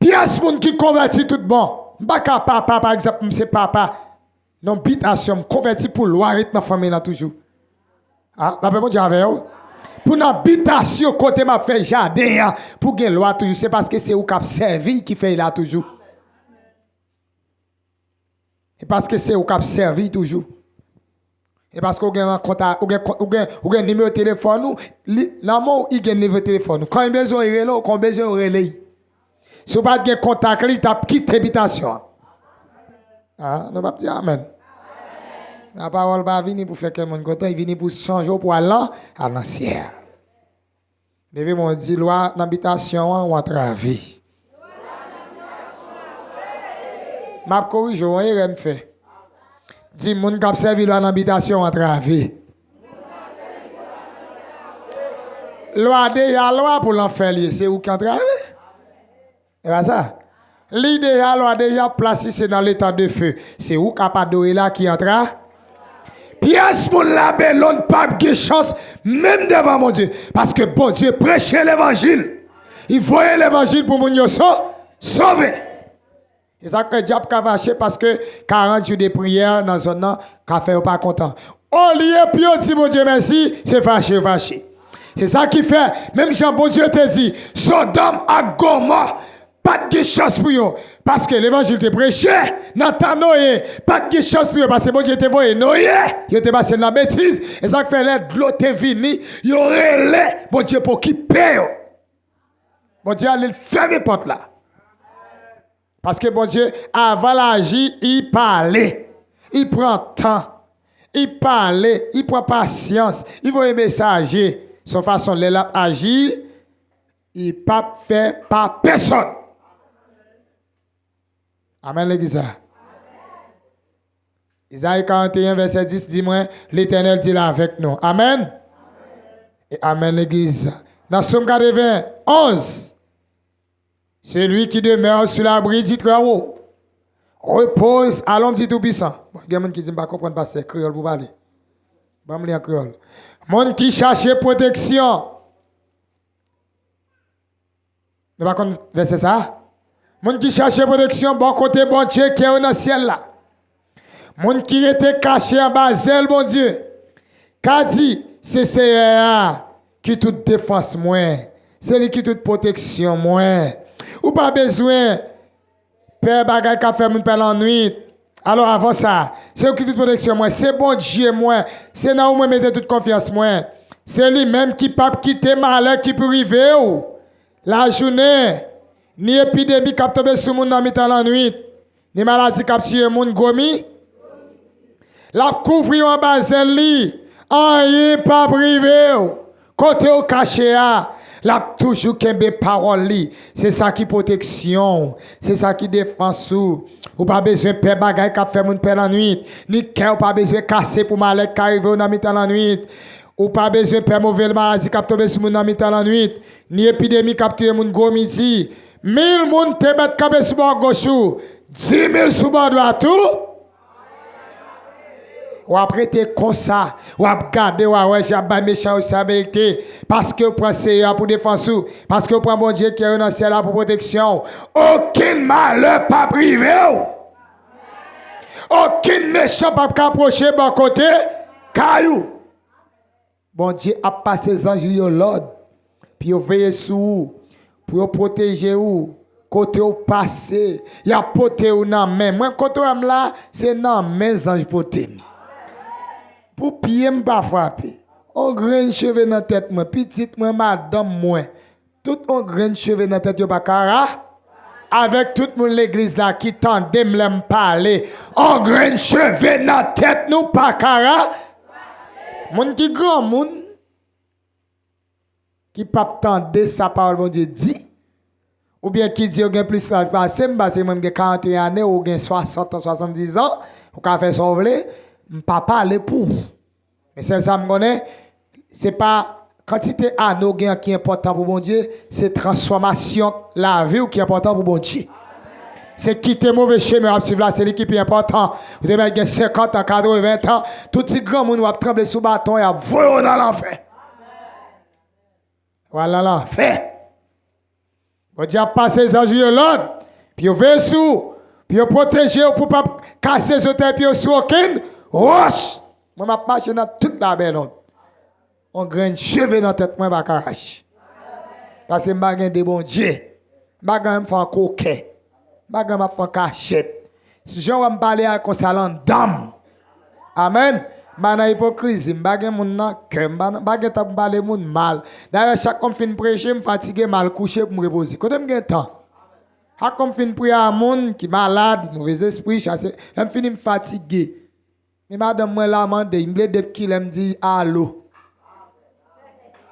pyès moun ki konvèti tout bon, m pa ka papa, pa egzanp, m se papa. Nan bitasyon, m konvèti pou lwa ret nan fanmi lan toujou. A, lapè Bondye avè w. Pou nan bitasyon kote m ap fè jaden an, pou gen lwa toujou, se paske se ou k ap sèvi ki fè l la toujou. E paske se ou k ap sèvi toujou. E paske ou gen rankont a, ou gen, ou gen, ou gen nimewo telefòn ou, li, nan men w, li gen nimewo telefòn ou. Kan li bezwen w, li rele w, kan w bezwen w, rele l. Si w pa t gen kontak li, li t ap kite bitasyon an. A, nou p ap di amèn. Lapawòl pa vini pou fè kè moun kontan, li vini pou chanje w pou al nan, al nan syèl. Leve men w, di lwa nan bitasyon an, ou antrave. M ap korije w, yon erè m fè. Di moun k ap sèvi lwa nan bitasyon an, antrave. Lwa deja lwa pou lanfè l ye, se ou ki antrave. E pa sa. Li deja lwa, deja plas li se nan letan de fe. Se ou k ap adore la ki antra. Pyès moun Labelòn p ap gen chans menm devan Bondye. Paske Bondye preche levanjil. Li voye levanjil pou moun yo so, sove. E sa k fè dyab ka fache paske karant jou de priyè nan zòn nan ka fè yo pa kontan. Olye pou yo di Bondye mèsi, se fache yo fache. Se sa ki fè, menm jan Bondye te di, Sodòm ak Gomò pa t gen chans pou yo, paske levanjil te preche nan tan Noye, pa t gen chans pou yo, paske Bondye te voye Noye, yo te pase nan betiz, e sa k fè lè dlo te vini, yo rele, Bondye pa okipe yo. Bondye ale, l fèmen pòt la. Paske Bondye, avan l aji, li pale. Li pran tan. Li pale. Li pran pasyans. Li voye mesaje. Se yon fason lè l ap aji, li p ap fè pa pèsòn. Amèn, legliz la. Izayi karant e en, vèsè dis di mwen, Letènèl di l avèk nou. Amèn. E amèn, legliz. Nan Sòm katreven onz, Celui qui demeure sous l'abri du Très-Haut repose à l'ombre du Tout-Puissant. Bon, gen moun ki di m pa konprann pastè, kreyòl pou pale. Ban m li an kreyòl. Moun ki chache pwoteksyon. Nou pa konn vèsè sa? Moun ki chache pwoteksyon bò kote Bondye ki nan syèl la. Moun ki rete kache anba zèl Bondye ka di, se Seyè a ki tout defans mwen, se li ki tout pwoteksyon mwen. Ou pa bezwen pè bagay k ap fè moun pè lannwit. Alò, avan sa, se ou ki tout pwoteksyon mwen, se Bondye mwen, se nan ou mwen mete tout konfyans mwen. Se li menm ki p ap kite malè ki pou rive w lajounen, ni epidemi k ap tonbe sou moun nan mitan lannwit, ni maladi k ap tiye moun gwo mi. L ap kouvri w anba zèl li, anyen p ap rive w. Kote w kache a, l ap toujou kenbe pawòl li. Se sa ki pwoteksyon w, se sa ki defans ou. Ou pa bezwen pè bagay k ap fè moun pè lannwit, ni kè w pa bezwen kase pou malè k ka rive w nan mitan lannwit. Ou pa bezwen pè move maladi k ap tonbe sou moun nan mitan lannwit, ni epidemi k ap touye moun gwo midi. Mil moun te mèt kanpe sou bò goch ou, dimil sou bò dwat ou. W ap rete konsa, w ap gade, w a wè jan y ap bay mechan yo sa yo merite, paske w pran Seyè a pou defans ou, paske w pran Bondye ki nan syèl la pou pwoteksyon w. Okenn malè p ap rive w. Okenn mechan p ap ka pwoche bò kote kay ou. Bondye ap pase zanj li yo lòd pou yo veye sou ou, pou yo pwoteje ou, Kote w pase, y ap pote w nan men. Mwen, kote w wè m la, se nan men zanj pote m. Pou pye m pa frape. On grenn cheve nan tèt mwen, pitit mwen, madanm mwen, tout on grenn cheve nan tèt yo pa ka ra. Avèk tout moun legliz la ki tande m lè m pale, on grenn cheve nan tèt nou pa ka ra. Moun ki granmoun, ki p ap tande sa pawòl Bondye di, oubyen ki di yo gen plis laj pase m, paske mwen m gen karannteyen ane, ou gen swasant an, swasanndizan, ou ka fè sa w vle, m pa pale pou ou. Men sèl sa m konnen, se pa kantite ane w gen an ki enpòtan pou Bondye, se transfòmasyon lavi w ki enpòtan pou Bondye. Se kite move chemen w ap swiv la, se li ki pi enpòtan. Ou te mèt gen senkant an, katreven an, tout ti granmoun w ap tranble sou baton, y ap voye w nan lanfè. W al nan lanfè. Bondye ap pase zanj li yo lòd pou yo veye sou ou, pou yo pwoteje w, pou w p ap kase zòtèy pye w sou okenn wòch. Mwen, m ap mache nan tout labèlonn. On grenn cheve nan tèt mwen pa ka rache. Paske m pa gen de Bondye. M pa gen anyen m fè an koken. M pa gen anyen m ap fè an kachèt. Si jan w wè m pale a konsa l anndan m. Amèn. M pa nan ipokrizi, m pa gen moun nan kè, m pa nan, m pa gen tan pou m pale moun mal. Dayè, chak kon m fin preche, m fatige, m al kouche pou m repoze. Kote m gen tan? Chak kon m fin priye a moun ki malad, movèzespri, chase, lè m fini, m fatige. Men madanm mwen la mande, m plede kilè m di alo.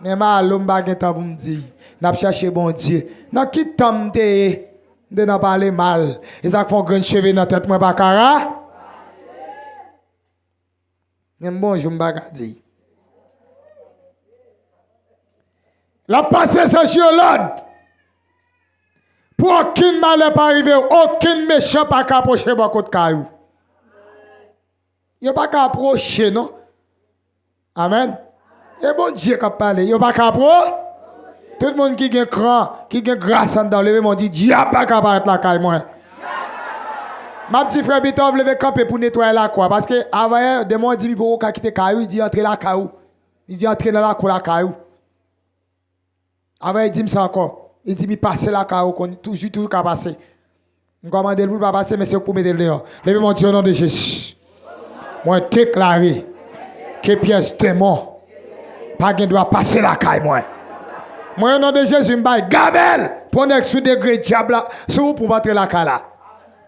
Menm alo m pa gen tan pou m di. N ap chache Bondye. Nan ki tan m te ye? M te nan pale mal. E sa k fè yon grenn cheve nan tèt mwen pa ka ra. Menm bonjou m pa ka di. L ap pase zanj yo lòd pou okenn malè pa rive w, okenn mechan pa ka pwoche bò kot kay ou. Yo pa ka apwoche, non. Amèn. E Bondye k ap pale. Yo pa ka apwo-, tout moun ki gen kran, ki gen gras anndan w, leve men w, di, dyab pa ka parèt lakay mwen. M ap di frè Bitov leve kanpe pou netwaye lakou a, paske avanyè demon an di m li poko ka kite kay ou, li di antre lakay ou. Li di antre nan lakou lakay ou. Avan, li di m sa ankò. Li di m li pase lakay ou, konn toujou, toujou ka pase. M kòmande l pou l pa pase, men se ou k pou mete l deyò. Leve men w, di, o non de Jezi, mwen deklare ke pyès demon pa gen dwa pase lakay mwen. Mwen, o non de Jezi, m bay gamèl pou nèg sou degre dyab la, sou ou pou antre lakay la.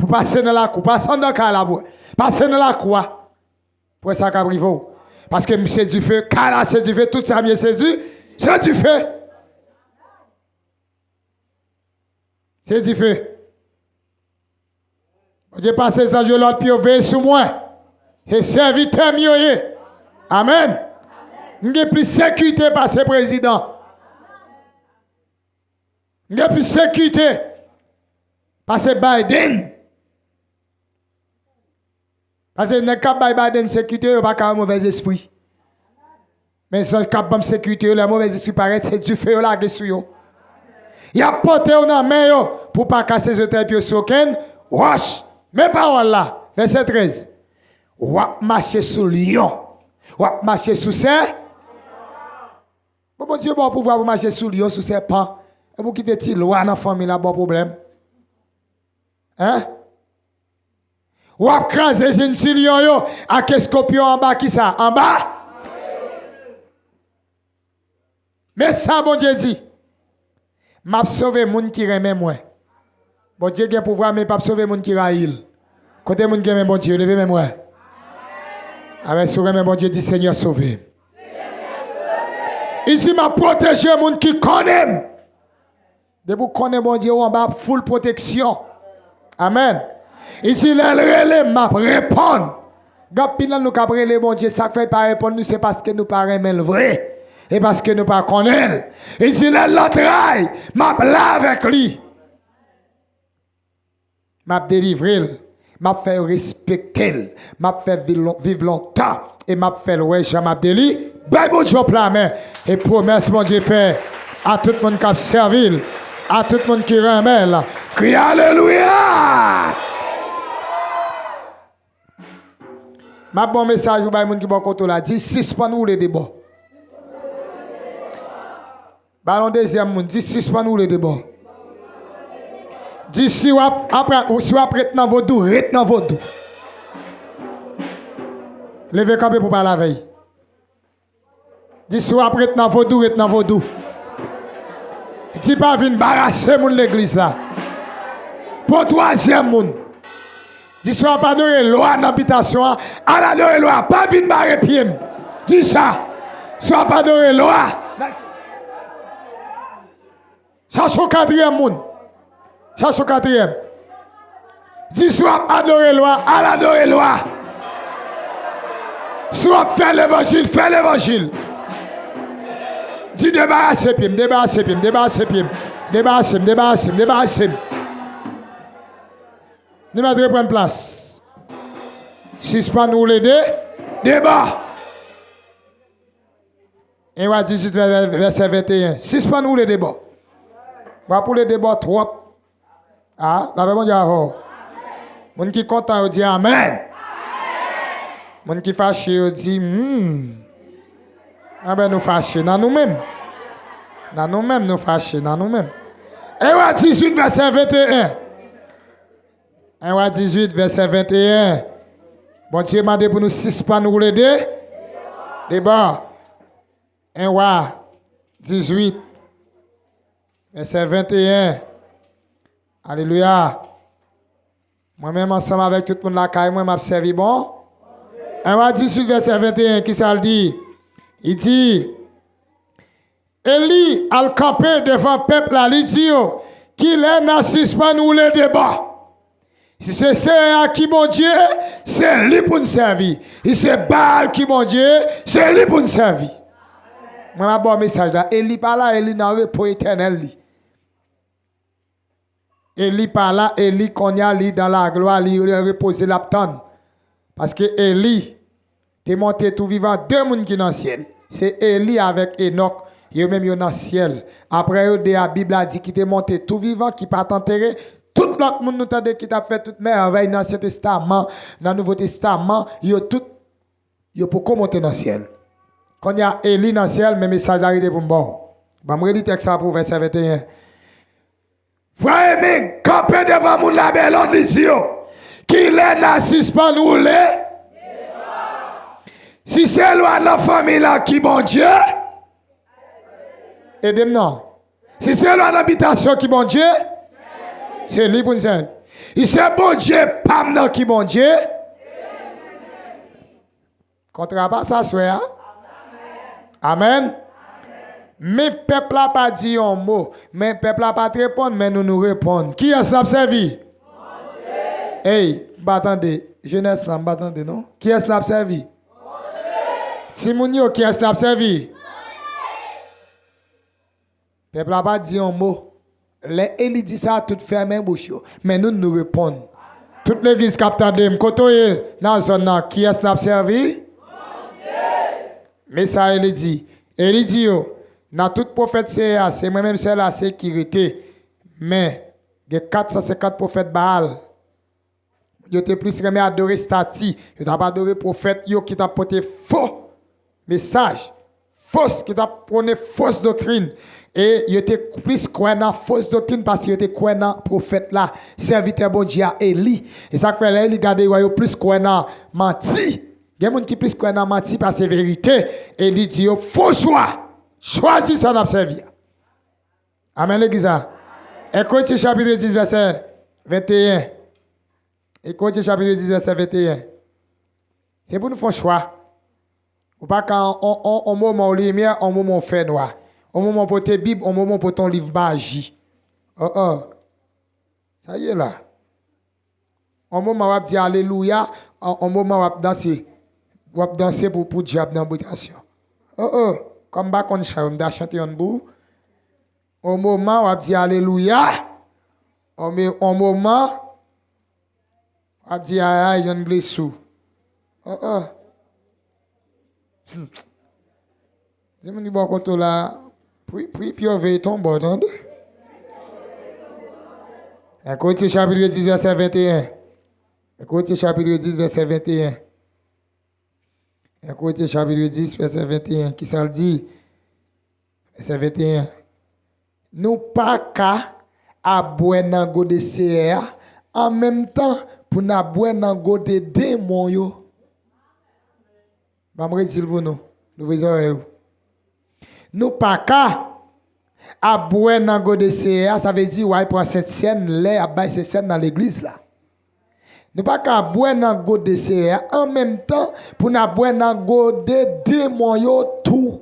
Pou pase nan lakou, pase anndan kay la, pou pase nan lakou a. Pou wè sa k ap rive w. Paske m se dife, kay la se dife, tout sa m ye se di, se dife. Se dife. Bondye pase zanj yo lòd pou yo veye sou mwen. Se sèvitè m yo ye. Amèn. M gen plis sekirite pase prezidan. M gen plis sekirite pase Biden. Paske nèg k ap bay Biden sekirite yo pa ka wè movèzespri. Men zanj k ap ban m sekirite yo, lè movèzespri parèt, se dife yo lage sou yo. Y ap pote w nan men yo pou w pa kase zòtèy pye w sou okenn wòch. Men pawòl la, vèsè trèz. W ap mache sou lyon. W ap mache sou sè. Bon, Bondye ba w pouvwa pou mache sou lyon, sou sèpan. Epi w kite ti lwa nan fanmi la ba w pwoblèm. Hein? W ap kraze jenn ti lyon yo ak eskopyon anba kisa? Anba? Men sa Bondye di. M ap sove moun ki renmen mwen. Bondye gen pouvwa, men l p ap sove moun ki rayi l. Kote moun ki renmen Bondye, leve men mwen. Amèn. Si w renmen Bondye, di, Senyè, sove m. Li di, m ap pwoteje moun ki konnen m. Depi w konnen Bondye, ou anba full pwoteksyon. Amèn. Li di, lè l rele m, m ap reponn. Gen anpil nan nou k ap rele Bondye, sa k fè l pa reponn nou, se paske nou pa renmen l vre. E paske nou pa konnen l. Li di, lè l nan tray, m ap la avèk li. M ap delivre l. M ap fè yo respekte l. M ap fè viv lon-, viv lontan. E m ap fè l wè jan m ap deli-, bay Bondye yon pla men. E pwomès Bondye fè a tout moun k ap sèvi l, a tout moun ki renmen l, kriye alelouya! M ap ba w mesaj pou bay moun ki bò kote w la. Di, sispann woule de bò. Ba l yon dezyèm moun. Di, sispann woule de bò. Di, si w ap, ap, si w ap ret nan vodou, ret nan vodou. Leve kanpe pou pale avè l. Di, si w ap ret nan vodou, ret nan vodou. Di, pa vin barase moun legliz la. Pran twazyèm moun. Di, si w ap adore lwa nan bitasyon an, al adore lwa. Pa vin bare pye m. Di sa. Si w ap adore lwa. Chache yon katriyèm moun. Chache yon katriyèm. Di, si w ap adore lwa, al adore lwa. Si w ap fè levanjil, fè levanjil. Di, debarase pye m, debarase pye m, debarase pye m. Debarase m, debarase m, debarase m. Nou mèt reprann plas. Sispann woule de, de bò. En Wa dizuit vè-, vè-, vèsè venteyen. Sispann woule de bò. W ap woule de bò twòp. A, lapè Bondye avè w. Moun ki kontan yo di amèn. Moun ki fache yo di hmm. Anben nou fache nan nou menm. Nan nou menm nou fache nan nou menm. En Wa dizuit vèsè venteyen. En Wa dizuit vèsè venteyen. Bondye mande pou nou sispann woule de, de bò. En Wa dizuit vèsè venteyen. Alelouya. Mwen menm ansanm avèk tout moun lakay mwen, m ap sèvi bon. En Wa dizuit vèsè venteyen, kisa l di? Li di, Eli al kanpe devan pèp la, li di yo, kilè n a sispann woule de bò? Si se Seyè a ki Bondye, se li pou n sèvi. Si se Baal ki Bondye, se li pou n sèvi. Mwen m ap ba w mesaj la. Eli pa la, Eli nan repo etènèl li. Eli pa la, Eli kounye a li dan laglwa, li repoze, l ap tann. Paske Eli te monte tou vivan de moun ki nan syèl. Se Eli avèk Enòk, yo menm yo nan syèl. Apre yo de a, Bib la di ki te monte tou vivan, ki pa t antere. Tout lòt moun nou tande ki t ap fè tout mèvèy nan Ansyen Testaman, nan Nouvo Testaman, yo tout, yo poko monte nan syèl. Kounye a Eli nan syèl, men mesaj la rete pou m ba w. Ban m reli tèks la pou w, vèsè venteyen. Frè Emig kanpe devan moun Labelòd, li di yo, kilè n a sispann woule? Si se lwa nan fanmi la ki Bondye, ede m non. Si se lwa nan bitasyon ki Bondye, se li pou n sèvi. Si se Bondye pa m nan ki Bondye, Kontra pa sa swè a. Amèn. Men pèp la pa di yon mo. Men pèp la pa t reponn, men nou, nou reponn. Kiyès n ap sèvi? Ey, m pa tande. Jenès la, m pa tande, non. Kiyès n ap sèvi? Timoun yo, kiyès n ap sèvi? Pèp la pa di yon mo. Lè Eli di sa, tout fèmen bouch yo. Men nou, nou reponn. Tout legliz k ap tande m, kote w ye nan zòn nan, kiyès n ap sèvi? Men sa Eli di. Eli di yo, nan tout pwofèt Seyè a, se mwen menm sèl ase ki rete. Men, gen kat san senkant pwofèt Baal. Yo te plis renmen adore estati. Yo t ap adore pwofèt yo ki t ap pote fo mesaj, fos, ki t ap pwone fos doktrin. E yo te plis kwè nan fos doktrin paske yo te kwè nan pwofèt la, sèvitè Bondye a, Eli. E sa k fè lè Eli gade yo, yo plis kwè nan manti. Gen moun ki plis kwè nan manti pase verite. Eli di yo, fè w chwa. Chwazi sa n ap sèvi a. Amèn, legliz la. En Korentyen chapit dis, vèsè venteyen. En Korentyen chapit dis, vèsè venteyen. Se pou nou fè yon chwa. Ou pa ka on, on, on moman w limyè, on moman w fè nwa. On moman w pote Bib, on moman w pote yon liv maji. Oh, oh. Sa ye la. On moman w ap di alelouya, on, on moman w ap danse. W ap danse pou, pou dyab nan bitasyon. Oh, oh. Kòm m pa konn chan yo, m ta chante yonn pou ou. On moman w ap di alelouya. On, on moman w ap di ay, ay, jangle sou. Oh, oh. Hmm. Di moun ki bò kote w la, pri, pri pye w veye tonbe w, tande. En Korentyen chapit dis, vèsè venteyen. En Korentyen chapit dis, vèsè venteyen. En Korentyen chapit dis, vèsè venteyen. Kisa l di? Vèsè venteyen. Nou pa ka ap bwè nan gode Seyè a, an menm tan pou n ap bwè nan gode demon yo. Ban m redi l pou nou. Louvri zòrèy ou. Nou pa ka ap bwè nan gode Seyè a, sa vle di w al pran sentsèn lè y ap bay sentsèn nan legliz la. Nou pa ka bwè nan gode Seyè a, an menm tan pou n ap bwè nan gode demon yo tou.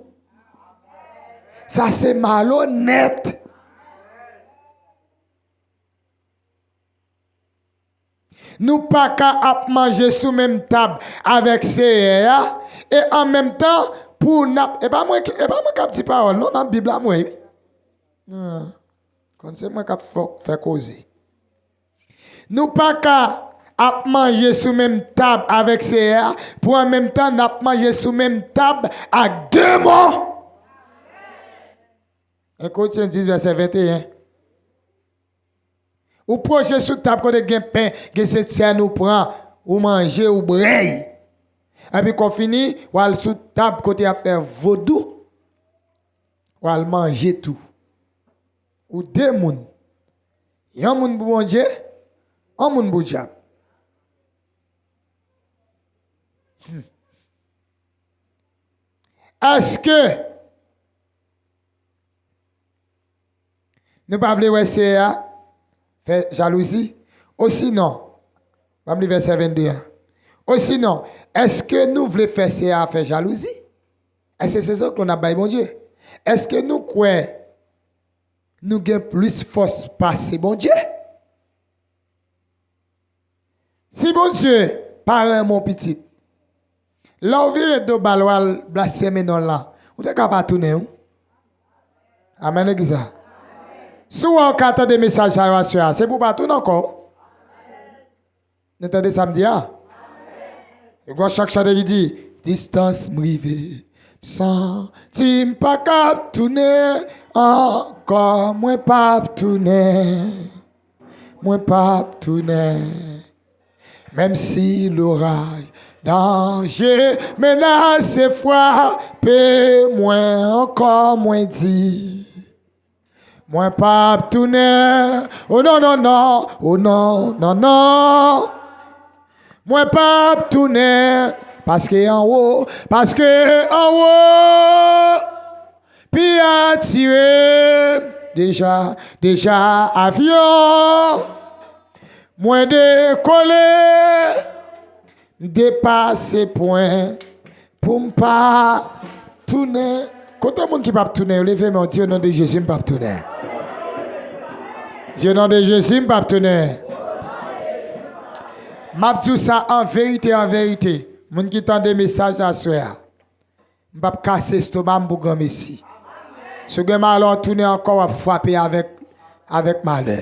Sa se malonèt. Nou pa ka ap manje sou menm tab avèk Seyè a, e an menm tan pou n ap, e pa mwen, e pa mwen k ap di pawòl, non, nan Bib la m wè, wi. Hmm. Konn se mwen k ap fè, fè koze. Nou pa ka ap manje sou menm tab avèk Seyè a, pou an menm tan n ap manje sou menm tab ak demon. En Korentyen dis, vèsè venteyen. Ou pwoche sou tab kote gen pen, gen sentsèn, ou pran, ou manje, ou brèy. Epi kon fini, w al sou tab kote y ap fè vodou, w al manje tou. Ou de moun. Yon moun pou Bondye, yon moun pou dyab. Hmm. Èske nou pa vle wè Seyè a fè jalouzi? Osinon, ban m li vèsè vennde a. Osinon, èske nou vle fè Seyè a fè jalouzi? Èske se zoklo n ap bay Bondye? Èske nou kwè nou gen plis fòs pase Bondye? Si Bondye pa renmen w pitit, lè w vire do ba l, w al blasfeme non l lan, ou te ka pa tounen, wi. Amèn, legliz la. Si w wè w ka tande mesaj sa yo aswè a, se pou w pa tounen ankò. Nou tande sa m di a? E gon chak chante ki di, distans m rive, m santi m pa ka ap tounen ankò, mwen p ap tounen. Mwen p ap tounen. Menm si loraj, danje, menas frape mwen ankò, mwen di, mwen p ap tounen. O non, non, non. O non, non, non. Mwen p ap tounen. Paske anwo, paske anwo. Pi atire deja, deja avyon. Mwen dekole, m depase pwen pou m pa tounen. Kote moun ki p ap tounen yo, leve men w, di, o non de Jezi, m p ap tounen. Di, o non de Jezi, m p ap tounen. M ap di w sa an verite, an verite. Moun ki tande mesaj aswè a, m p ap kase estoma m pou granmesi. Si w gen malè w tounen ankò, w ap frape avèk, avèk malè.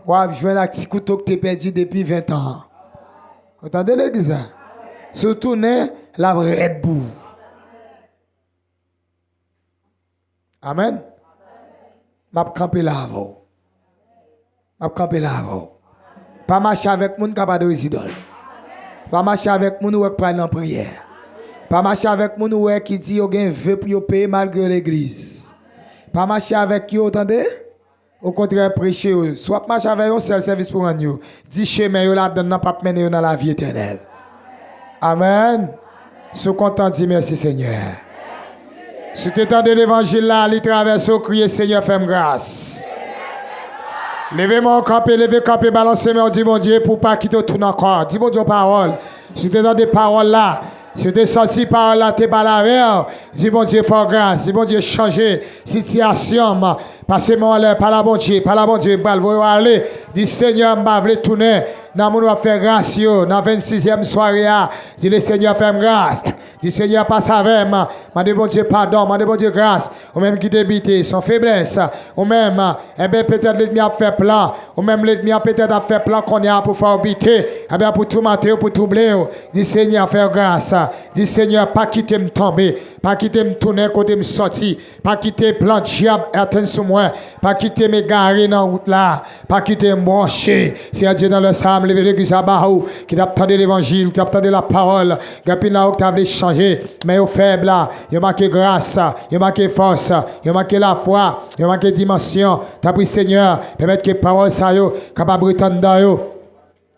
W ap jwenn ak ti kouto k te pèdi depi ven tan an. Ou tande legliz la? Si w tounen, l ap rèd pou ou. Amèn. M ap kanpe la avè w. M ap kanpe la avè w. Pa mache avèk moun k ap adore zidòl. Pa mache avèk moun ou wè k pral nan priyè. Pa mache avèk moun ou wè ki di yo gen ve pou yo peye malgre yo legliz. Pa mache avèk yo, tande? Okontrè, preche yo. Si w ap mache avè yo, yon sèl sèvis pou w rann yo. Di chemen yo ladan l lan p ap mennen yo nan lavi etènèl. Amèn. Si w kontan, di, mèsi, Senyè. Si w te tande levanjil la, li travèse w, kriye, Senyè, fè m gras. Leve men w kanpe, leve kanpe, balanse men w, di Bondye pou w pa kite w tounen ankò. Di Bondye yon pawòl. Si w te tande pawòl la, si w te santi pawòl la te pale avè w, di Bondye fè w gras, di Bondye chanje sitiyasyon m. Pase men w anlè, pale a Bondye, pale a Bondye, m pral voye w ale. Di, Senyè, m pa vle tounen nan moun w ap fè gras yo, nan vennsizyèm sware a. Di, Lesenyè, fè m gras. Di, Senyè, pase avè m. Mande Bondye padon, mande Bondye gras. Ou menm ki te bite, se yon feblès. Ou menm, enben, petèt lènmi ap fè plan. Ou menm, lènmi an petèt ap fè plan kounye a pou fè w bite. Enben, pou toumante w, pou twouble w. Di, Senyè, fè w gras. Di, Senyè, pa kite m tonbe. Pa kite m tounen kote m sòti. Pa kite plan dyab atenn sou mwen. Pa kite m egare nan wout la. Pa kite m bwonche. Senyè Dye, nan lè sa a, m leve legliz la ba ou, ki t ap tande levanjil, ki t ap tande lapawòl. Gen anpil nan yo ki ta vle chanje chanje, men yo fèb la, yo manke gras, yo manke fòs, yo manke lafwa, yo manke dimansyon. Tanpri, Senyè, pèmèt ke pawòl sa yo kapab ret anndan yo.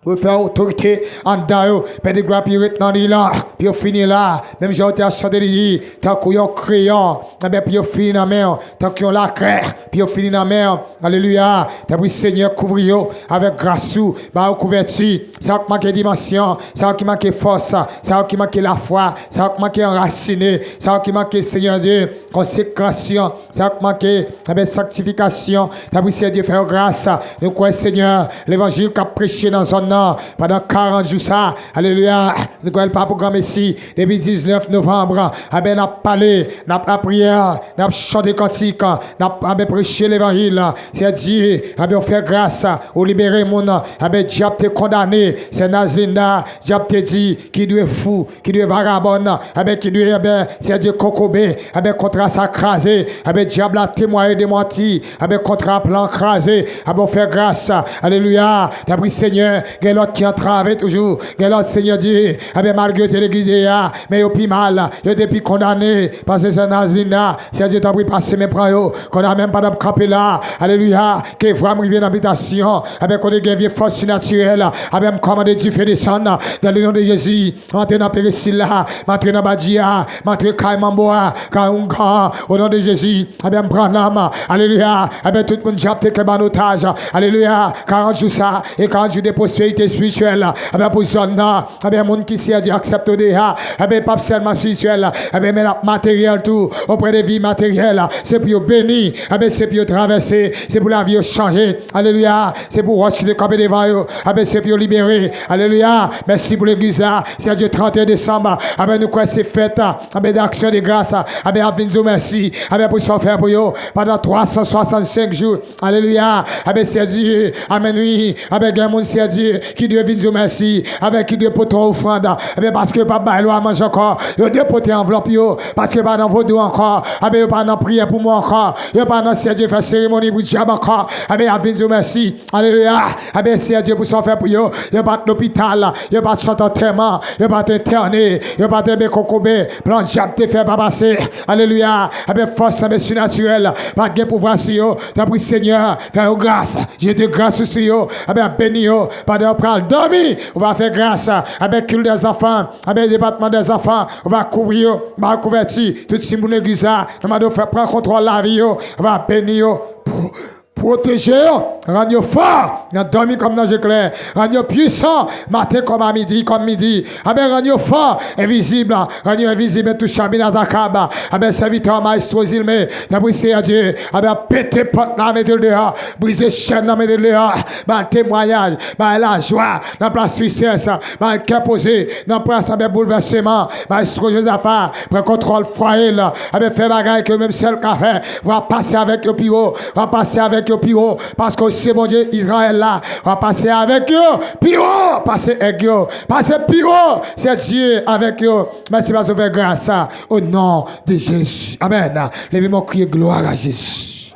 Pou fè otorite anndan yo, pèdi glwa pou yo ret nan li la, pou yo fini la. Menm jan yo te ap chante li di, tankou yon kreyon, enben pou yo fini nan men w, tankou yon lakrè, pou yo fini nan men w. Alelouya. Tanpri, Senyè, kouvri yo avèk gras ou, ba yo kouvèti. Sa yo ki manke dimansyon, sa yo ki manke fòs, sa yo ki manke lafwa, sa yo ki manke anrasine, sa yo ki manke, Senyè Dye, konsekrasyon, sa k manke, enben, sanktifikasyon. Tanpri, Senyè Dye, fè yo gras. Nou kwè, Senyè, levanjil k ap preche nan zòn nan pandan karant jou sa, alelouya, nou kwè l pa pou granmesi. Depi diznèf novanm, enben, n ap pale, n ap lapriyè, n ap chante kantik, n ap, enben, preche levanjil. Senyè Dye, enben, ou fè gras, ou libere moun, enben, dyab te kondane, sè Nazlinda, dyab te di, ki dwe fou, ki dwe vagabòn, enben, ki dwe, enben, Senyè Dye, kokobe, enben, kontra sa kraze, enben, dyab la temwaye de manti, enben, kontra plan kraze, enben, ou fè gras, alelouya, tanpri, Senyè, gen lòt ki antrave toujou, gen lòt, Senyè Dye, enben, malgre yo te legide a, men yo pi mal, yo te pi kondane, paske sè Nazlinda, Senyè Dye, tanpri, pase men pran yo, konn a menm pandan m kanpe la, alelouya, ke vwa m rive nan abitasyon, enben, kote gen vye fòs sinatirèl, enben, m kòmande dife desann, dans le nom de Jésus. M antre nan peristil la, m antre nan badji a, m antre kay manbo a, kay oungan, o non de Jezi, enben, m pran nanm, alelouya, enben, tout moun dyab te kenbe an otaj, alelouya, karant jou sa, e karant jou de pwosperite espirityèl, enben, pou zòn nan, enben, moun ki sèvi aksepte w deja, enben, p ap sèlman espirityèl, enben, men l ap materyèl tou, oprè de vi materyèl, se pou yo beni, enben, se pou yo travèse, se pou lavi yo chanje, alelouya, se pou wòch ki te kanpe devan yo, enben, se pou yo libere, alelouya, mèsi pou legliz la, Senyè Dye, trannteyen desanm, enben, nou kwè se fèt, enben, d'aksyon de gras, enben, ap vin di w mèsi, enben, pou sa w fè pou yo, pandan twa san swasannsenk jou, alelouya, enben, Senyè Dye, amèn, wi, enben, gen moun, Senyè Dye, ki dwe vin di w mèsi, enben, ki dwe pote yon ofrann, enben, paske yo p ap bay lwa manje ankò, yo dwe pote anvlòp yo, paske yo pa nan vodou ankò, enben, yo pa nan priyè pou mò ankò, yo pa nan, Senyè Dye, fè seremoni pou dyab ankò, enben, y ap vin di w mèsi, alelouya, enben, Senyè Dye, pou sa w fè pou yo, yo pa t lopital, yo pa t chante antèman, yo pa t entène, yo pa t, enben, kokobe, plan dyab te fè pa pase, alelouya, enben, fòs, enben, sinatirèl, pa t gen pouvwa sou yo, tanpri, Senyè, fè yo gras, jete gras ou sou yo, enben, beni yo, pandan yo pral dòmi, ou va fè gras, enben, kil dèzanfan, enben, depatman dèzanfan, ou va kouvri yo, ba yo kouvèti, tout timoun legliz la, nou mande w fè pran kontwòl lavi yo, ou va beni yo, pwo-, pwoteje yo, rann yo fò, nan dòmi kòm nan zeklè, rann yo pwisan, maten kòm a midi, kòm midi, enben, rann yo fò, envizib, rann yo envizib, entouchab, inatakab, enben, sèvitè w, mayestwo Zilme, tanpri, Senyè Dye, enben, pete pòt la, mete l deyò, brize chèn nan, mete l deyò, ba l temwayaj, ba l lajwa, nan plas tristès, ba l kè poze, nan plas, enben, boulvèseman, mayestwo Jozafa, pran kontwòl fwaye l, enben, fè bagay ke menm sèl ka fè, va pase avèk yo pi wo, va pase avèk yo pi wo, paske w se Bondye Izrayèl la, va pase avèk yo pi wo, pase èg yo, pase pi wo, Senyè Dye avèk yo, mèsi paske w fè gras, o non de Jezi, amèn, leve men w kriye glwa a Jezi.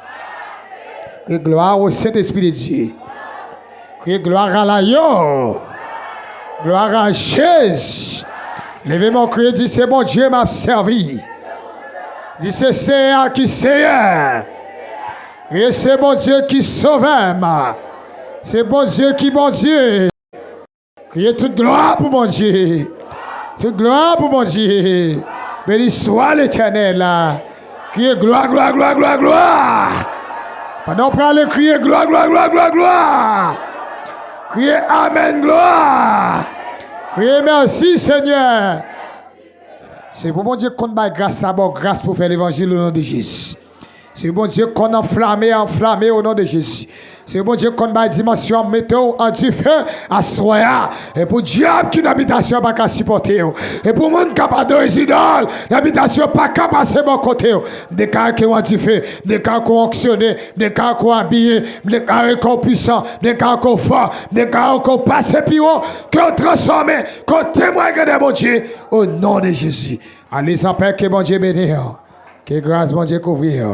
Kriye glwa o Sentespri de Dye. Kriye glwa a la yo. Glwa a Jezi. Leve men w kriye, di se Bondye m ap sèvi. Di se Seyè ki Seyè. Kriye se Bondye ki Sovè m. Se Bondye ki Bondye. Kriye tout glwa pou Bondye. Tout glwa pou Bondye. Beni swa Letènèl. Kriye glwa, glwa, glwa, glwa, glwa. Pandan w prale, kriye glwa, glwa, glwa, glwa, glwa. Kriye amèn, glwa. Kriye mèsi, Senyè. Se pou Bondye konn bay gras la, ba w gras pou fè levanjil o non de Jezi. Se Bondye konn anflame, anflame o non de Jezi. Se Bondye konn bay dimansyon, mete w an dife aswè a. E pou dyab ki nan abitasyon pa ka sipòte w. E pou moun k ap adore zidòl nan abitasyon pa ka pase bò kote w. M deklare ke w an dife, m deklare ke w anksyone, m deklare ke w abiye, m deklare ke w pwisan, m deklare ke w fò, m deklare ke w pase pi wo, ke w transfòme, ke w temwen grandè Bondye, o non de Jezi. Ale an pè, ke Bondye beni w. Ke gras Bondye kouvri w.